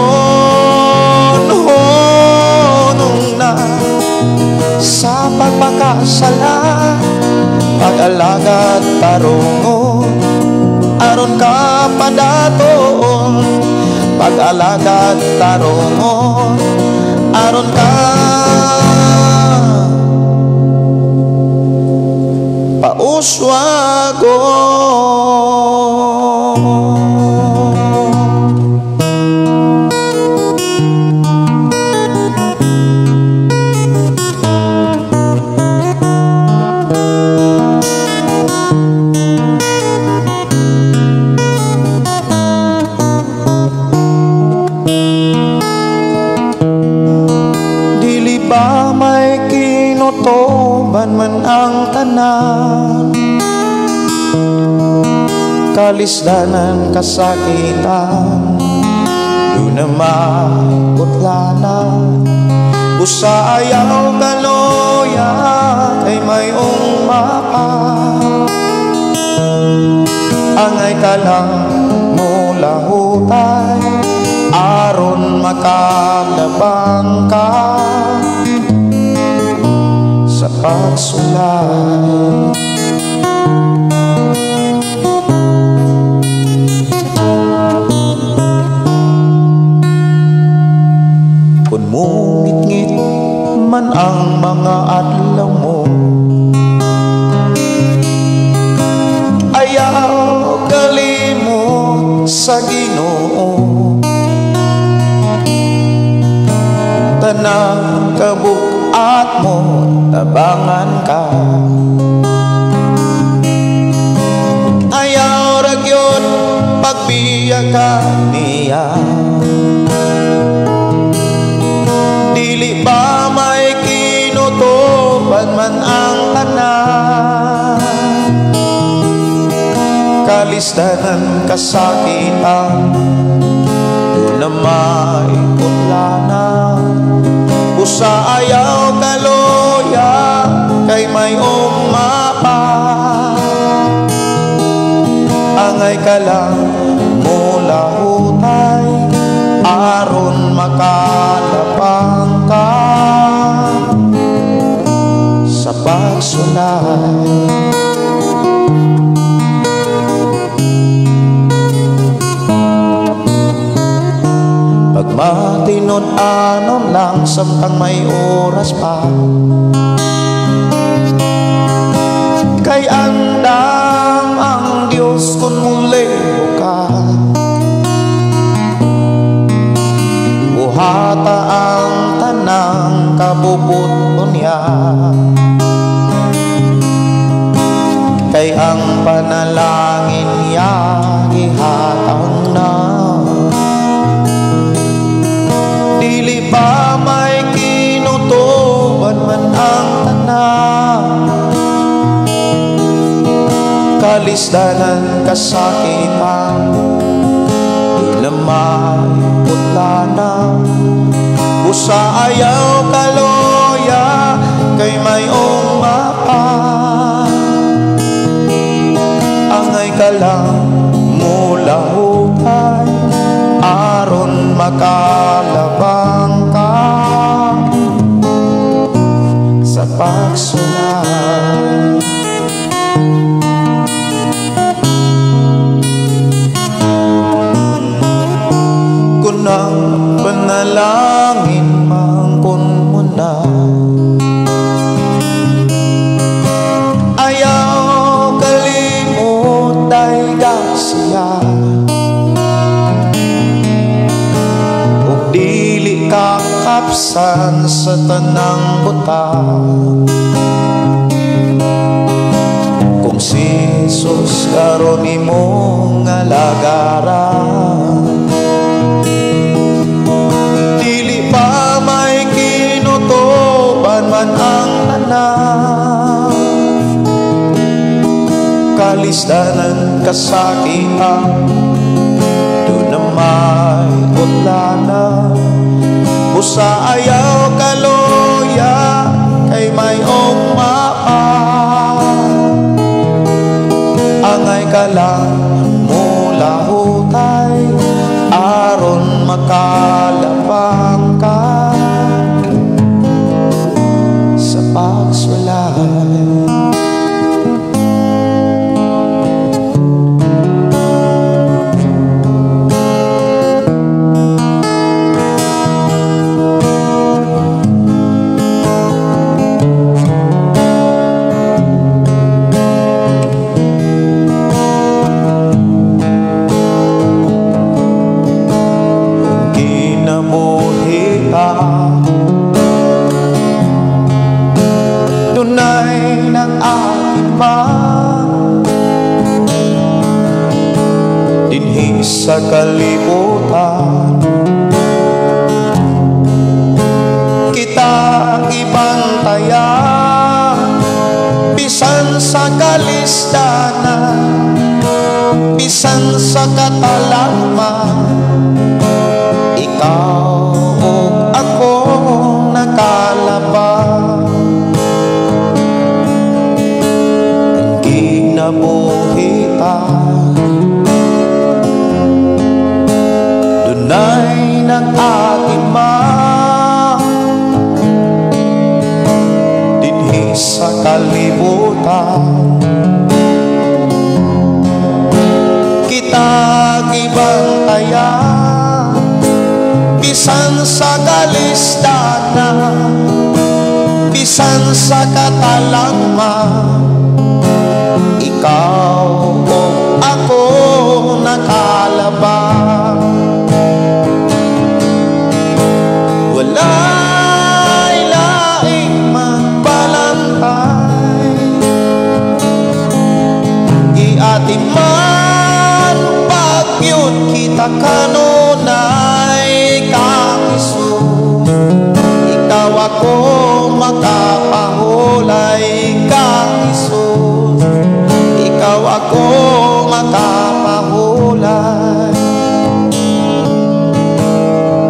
Honong na sa pagpakasala, pag-alagad tarungon, aron ka padatoon. Pag-alagad tarungon, aron ka pauswagon. Dili ba may kinutuban man ang tanan, kalisdanan, kasakitan, doon na maputlana. Busa ayaw kaloya kay mayong mapa, angay ka lang mulahutay, aron makalabang ka sa pagsulay. Kung mungit-ngit man ang mga adlaw mo, ayaw kalimot sa Ginoo. Tanang kabukat mo, tabangan ka. Ayaw ra gyud pagbiya ka niya. Dili ba may kinutuban man ang tanan, kalisdanan, kasakitan, doon na may putlana. Busa ayaw kaloya kay mayong mapa, angay ka lang mulahutay, aron makalapang ka sa pagsulay. Pagmatinud-anon lang samtang may oras pa, kay andam ang Diyos kung muli ka. Buhata ang tanang kabubuton niya, kay ang panalangin niya gihatang na. Dili ba may kinutuban man ang tanan, kalisdanan, kasakitan, doon na may putlana. Busa ayaw kaloya kay mayong mapa, angay ka lang mulahutay, aron makalabang ka sa pagsulay. Kung ang panalangin mangkon mo na, ayaw kalimot ay siya. Ug dili ka kapsan sa tanang buta, kung si Jesus karon imong alagaran, kalisdanan, kasakitan, duna may utlana. Busa ayaw kaluya kay may pa. Angay ka lang mulahutay aron makalabang ka sa pagsulay. Dunay nag-atiman dinhi sa kalibutan, kita gibantayan bisan sa kalisdanan, bisan sa katalagman. Ikaw ug ako nakalabang. Ang kinabuhi ta dunay nag-atiman dinhi sa kalibutan, kita gibantayan bisan sa kalisdanan, bisan sa katalagman. Ikaw ug ako nakalabang. Walay laing magbalantay, giatiman pagyud kita kanunay kang Hesus. Ikaw ako makapahulay kang Hesus. Ikaw ako makapahulay.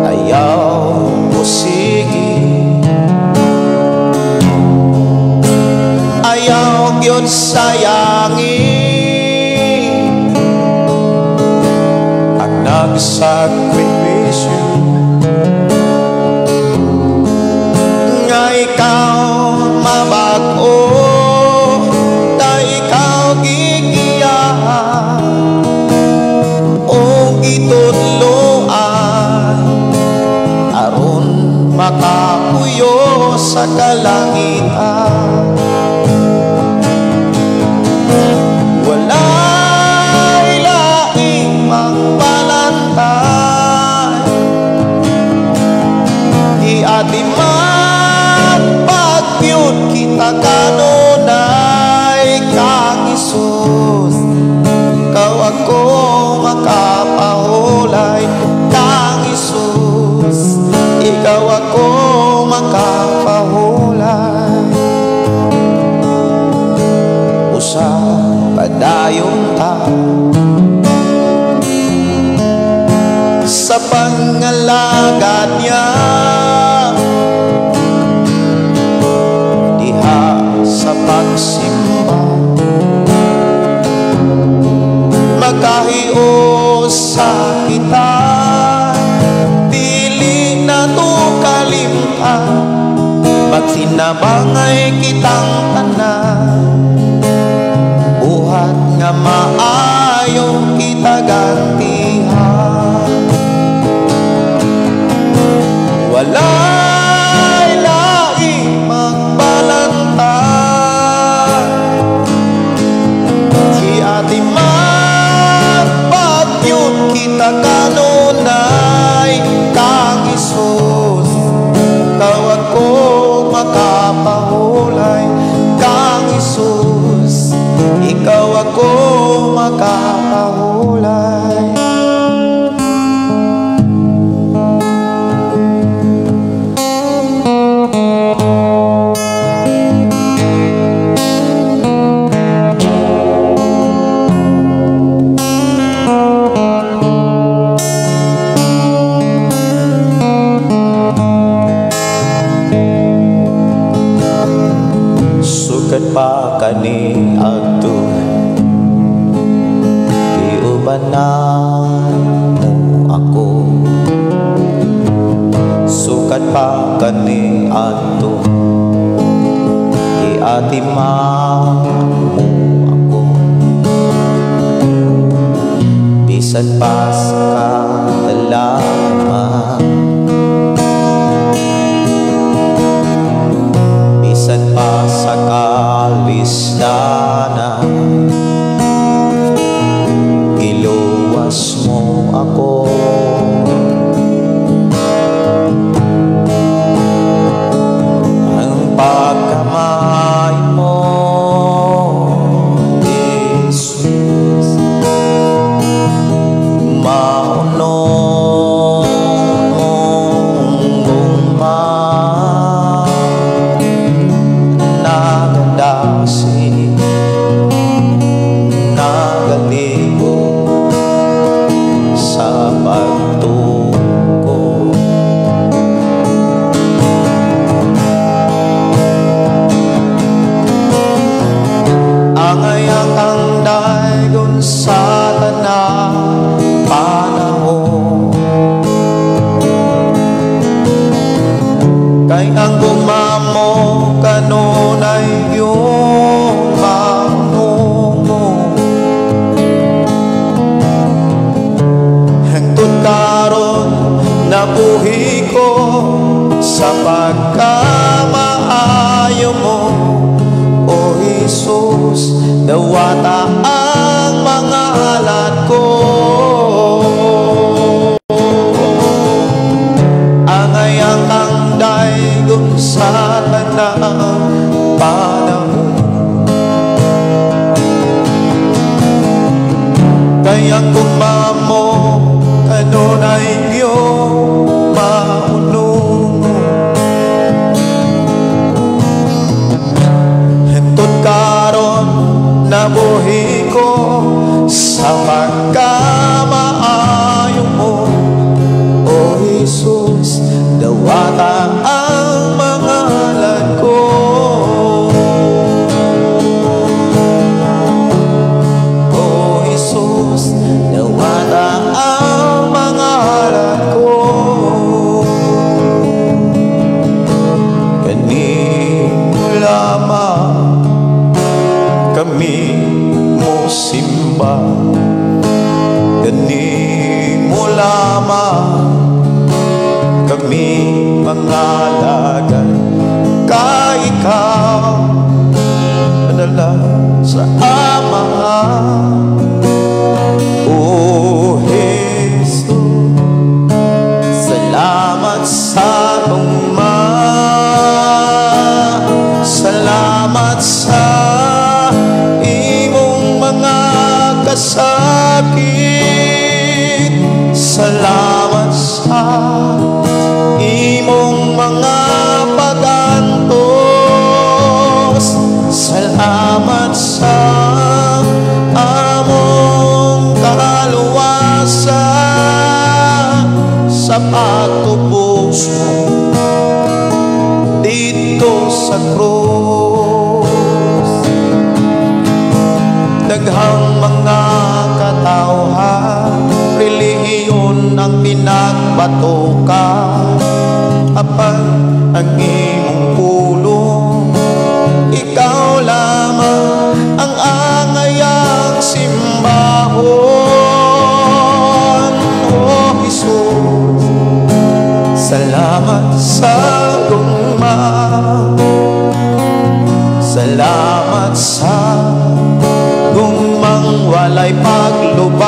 Ayaw pusigi, ayaw gyud sayangi ang nagsakripisyo nga ikaw mabag-o, ta ikaw gigiyahan o gitudloan aron makapuyo sa kalangitan. Walay laing magbalantay, giatiman pagyud kita kanunay kang Hesus. Ikaw ako makapahulay kang Hesus. Ikaw ako makapahulay. Usa padayon ta sa pangalagad niya diha sa pagsimba, makahiusa kita dili na to kalimtan, magsinabangay kitang tanan, buhat nga maayo kita gantihan. Walay laing magbalantay, giatiman pagyud kita kanunay kang Hesus. Ikaw ako makapahulay pa kaniadto, giubanan mo ako. Sukad pa kaniadto, giatiman mo ako. Bisan pa sa kadalaman, bisan pa sa kalisdanan, giluwas mo ako. Ang pagkamay mo, Jesus, maunong mong gugma, nagadasi, nagaligo sa pagtuko. Angay ang daygon sa tanang panahon, kay ang gugma mo kanunay iyong maunong. Hangtod karon nabuhi ko sa pagkamaayo mo, O Jesus, dawata ang mga alad ko. Angay ang kang daygon sa tanang panahon, kay ang gugma mo kanunay iyong maunong. Hangtod karon nabuhi ko sa pagkamaayo mo, O Jesus, dawata ang mga alad ko. O Jesus, dawata ang mga alad ko. Kanimo lamang kami mo simba, kanimo lamang kami mangalagad, kay ikaw manala sa Amahan. O Jesus, salamat sa gugma, salamat sa imong mga kasakit, salamat sa imong mga pag-antos, salamat sa among kaluwasan, sa pagtubos mo dito sa krus. Daghang mga katawhan, relihiyon ang pinagbatuka, apan ang imong pulong, ikaw lamang ang angayang simbahon. O Jesus, salamat sa gugma, salamat sa gugmang walay paglubat,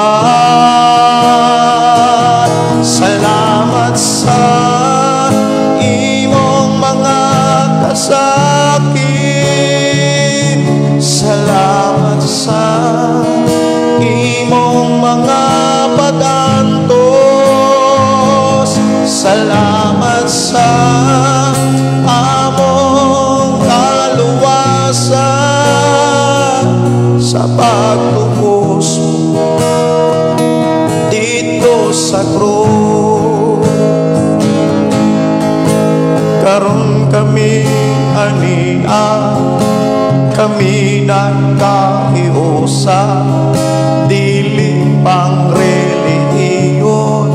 salamat sa imong mga kasakit, salamat sa imong mga pag-antos, salamat sa among kaluwasan, sa pagtubos mo dito sa krus. Karon kami ania, kami Nagkahiusa, dili pang relihiyon,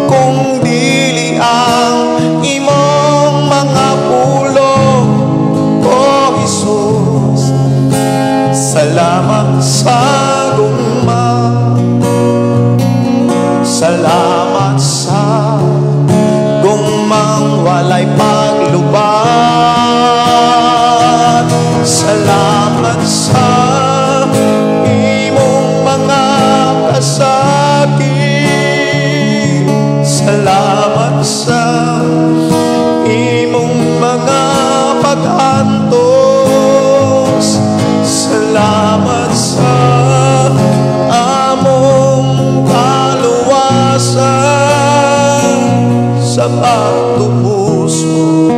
kung dili ang imong mga pulong, O Jesus. Salamat sa gugma. Salamat sa gugmang walay paglubat. Salamat sa imong mga kasakit. Salamat sa imong mga pag-antos. Salamat sa among kaluwasan, sa pagtubos mo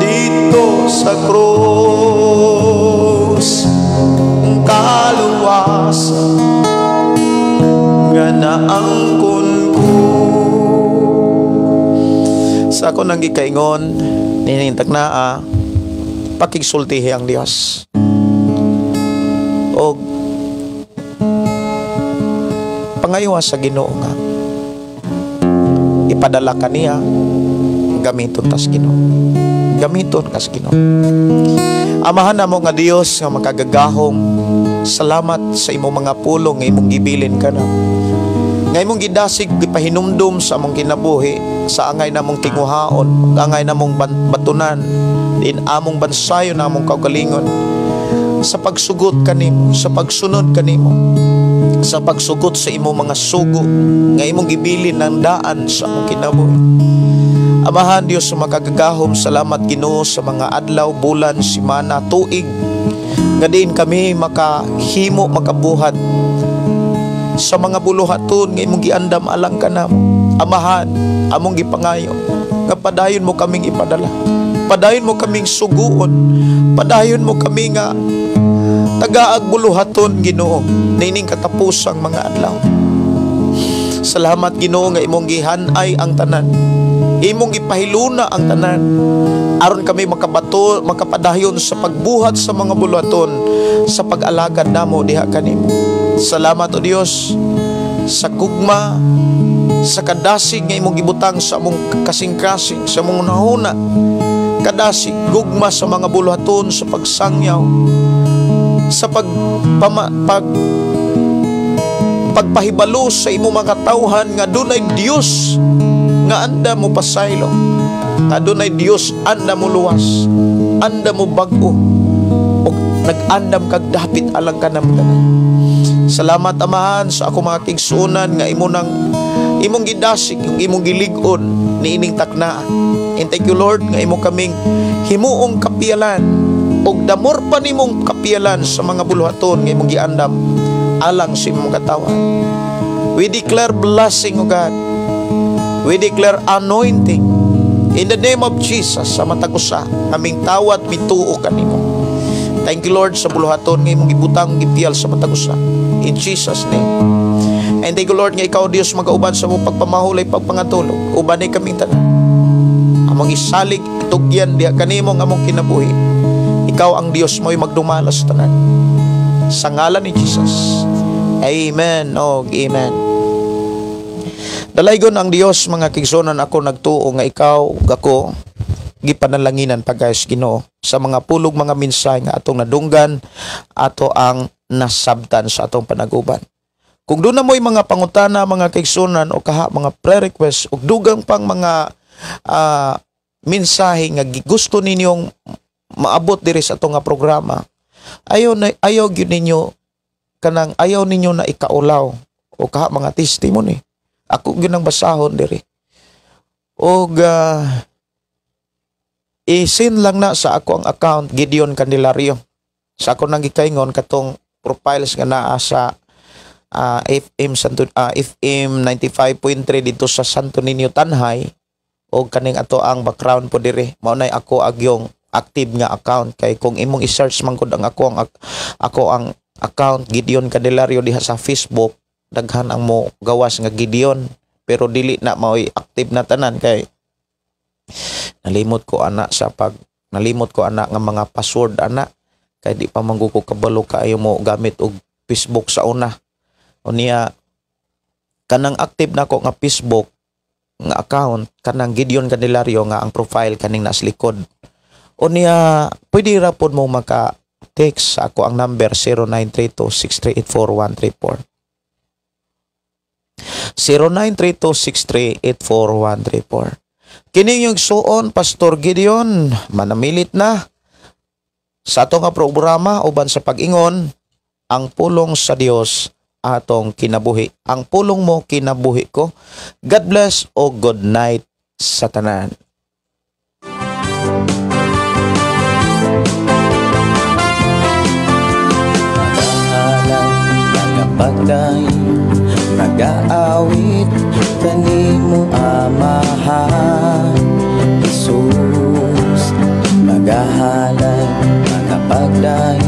dito sa krus, ang kaluwasan nga naangkon ko. Sa ako nang gikaingon nining naa, pakigsultihi ang Dios og pangaywa sa Ginoo nga ipadala kaniya, gamiton tas Ginoo, gamiton kas Ginoo. Amahan namo nga Dios nga makagagahom, salamat sa imong mga pulong nga imong gibilin kana, nga imong gidasig, gipahinumdum sa among kinabuhi, sa angay namong tinguhaon, angay namong batunan din, among bansayon, among kaugalingon, sa pagsugot kanimo, sa pagsunod kanimo, sa pagsugot sa imong mga sugo nga imong gibilin ng daan sa among kinabuhi. Amahan Dios sa makagagahom, salamat, Ginoo, sa mga adlaw, bulan, simana, tuig nga diin kami makahimo, makabuhat sa mga buluhaton nga imong giandam alang kanamo. Amahan, among gipangayo nga padayon mo kaming ipadala. Padayon mo kaming suguon. Padayon mo kami nga tagaag buluhaton, Ginoo, nining katapusang mga adlaw. Salamat, Ginoo, nga imong gihanay ang tanan. Imong gipahiluna ang tanan aron kami makabato, makapadayon sa pagbuhat sa mga buluhaton sa pag-alagad namo diha kanimo. Salamat, O Dios, sa gugma, sa kadasig nga imong gibutang sa among kasing-kasing, sa among nahuna. Kadasig, gugma sa mga buluhaton, sa pagsangyaw, sa pagpahibalo sa imong mga tawhan nga dunay Dios nga anda mo pasaylo, nga dunay Dios anda mo luwas, anda mo bag-o, ug nag-andam kag dapit alang kanamo tanan. Salamat, Amahan, sa ako mga kigsuonan nga imo nang imong gidasig, yung imong gilig-on niining taknaa. And thank you, Lord, nga imo kaming himuong kapiyalan ug damor pa nimong kapiyalan sa mga buluhaton nga imong giandam alang sa imong katawan. We declare blessing, O God. We declare anointing in the name of Jesus sa matag usa aming tawat mituo kanimo. Thank you, Lord, sa buluhaton nga imong gibutang, gipiyal sa matag usa. In Jesus' name. And thank you, Lord, nga ikaw, Dios, magauban sa among pagpamahulay, pagpangatulog. Ubanay kaming tanan. Among isalig, itugyan diha kanimo ang among kinabuhi. Ikaw ang Dios, mo'y magdumala sa tanan. Sa ngalan ni Jesus. Amen og amen. Dalaygon ang Dios, mga kigsuonan. Ako nagtuo nga ikaw ug ako gipanalanginan pagayos Ginoo sa mga pulog, mga mensahe nga atong nadunggan, ato ang nasabtan sa atong panaguban. Kung doon na mo'y mga pangutana, mga kaigsuonan, o kaha mga prayer request ug dugang pang mga mensahe nga gusto ninyong maabot diri sa atong nga programa, ayaw na ayaw gyud ninyo kanang ayaw ninyo na ikaulaw, o kaha mga testimony, ako gyud ang basahon diri og i-send lang na sa ako ang account, Gideon Candelario. Sa ako nang gikaingon, katong profiles nga naa sa FM 95.3 dito sa Santo Niño, Tanjay, o kaning ato ang background po diri, mao nay ako agyong active nga account, kay kung imong i-search man gud ang ako ang account Gideon Candelario diha sa Facebook, daghan ang mo gawas nga Gideon, pero dili na mao'y active na tanan kay nalimot ko ana nga mga password ana. Kay di pa man ko kabalo kaayo mo gamit og Facebook sa una. Unya kanang active nako nga Facebook nga account, kanang Gideon Candelario nga ang profile kaning nas likod. Unya pwede ra pod mo maka text sa ako ang number 0932-6384134. 0932-6384134. Kini yung suon, Pastor Gideon, manamilit na sa ato nga programa uban sa pag-ingon, ang pulong sa Dios atong kinabuhi. Ang pulong mo, kinabuhi ko. God bless o good night sa tanan. Nagapagday, nagaawit kanimo, Amahan Jesus. Magahalay, magapagday,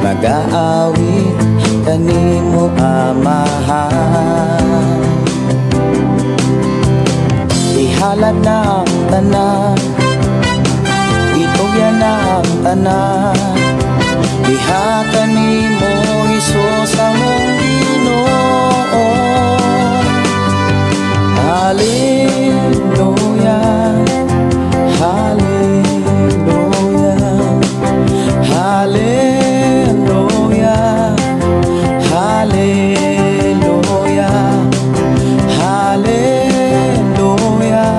magaawit kanimo, Amahan. Ihalad na ang tanan, itugyan na ang tanan, diha kanimo, Hesus, among Ginoo. Hallelujah, Hallelujah, Hallelujah, Hallelujah, Hallelujah,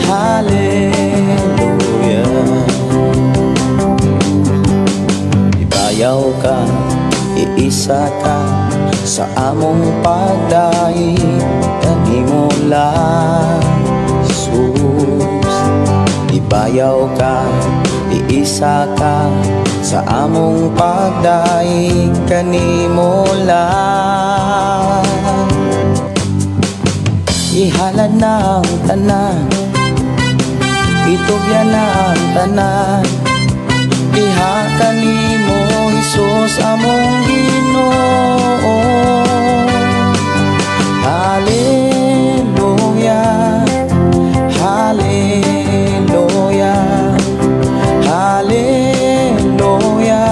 Hallelujah. Ibayaw ka, iisa ka sa among pagdaig kanimo lang, Jesus. Ibayaw ka, iisa ka sa among pagdaig kanimo lang. Ihalad na ang tanan, itugyan na ang tanan, diha kanimo, Hesus, among Ginoo. Hallelujah, Hallelujah, Hallelujah,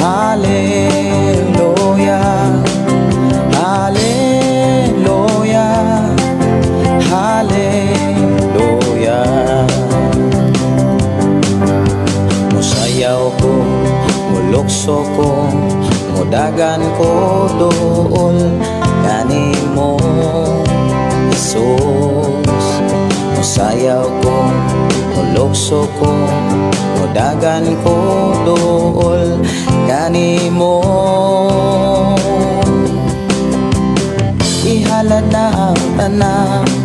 Hallelujah, Hallelujah, Hallelujah. Musayaw ko, mulukso ko, mudagan ko dool kanimo, Jesus. Musayaw ko, mulukso ko, mudagan ko dool kanimo. Ihalad na ang tanan.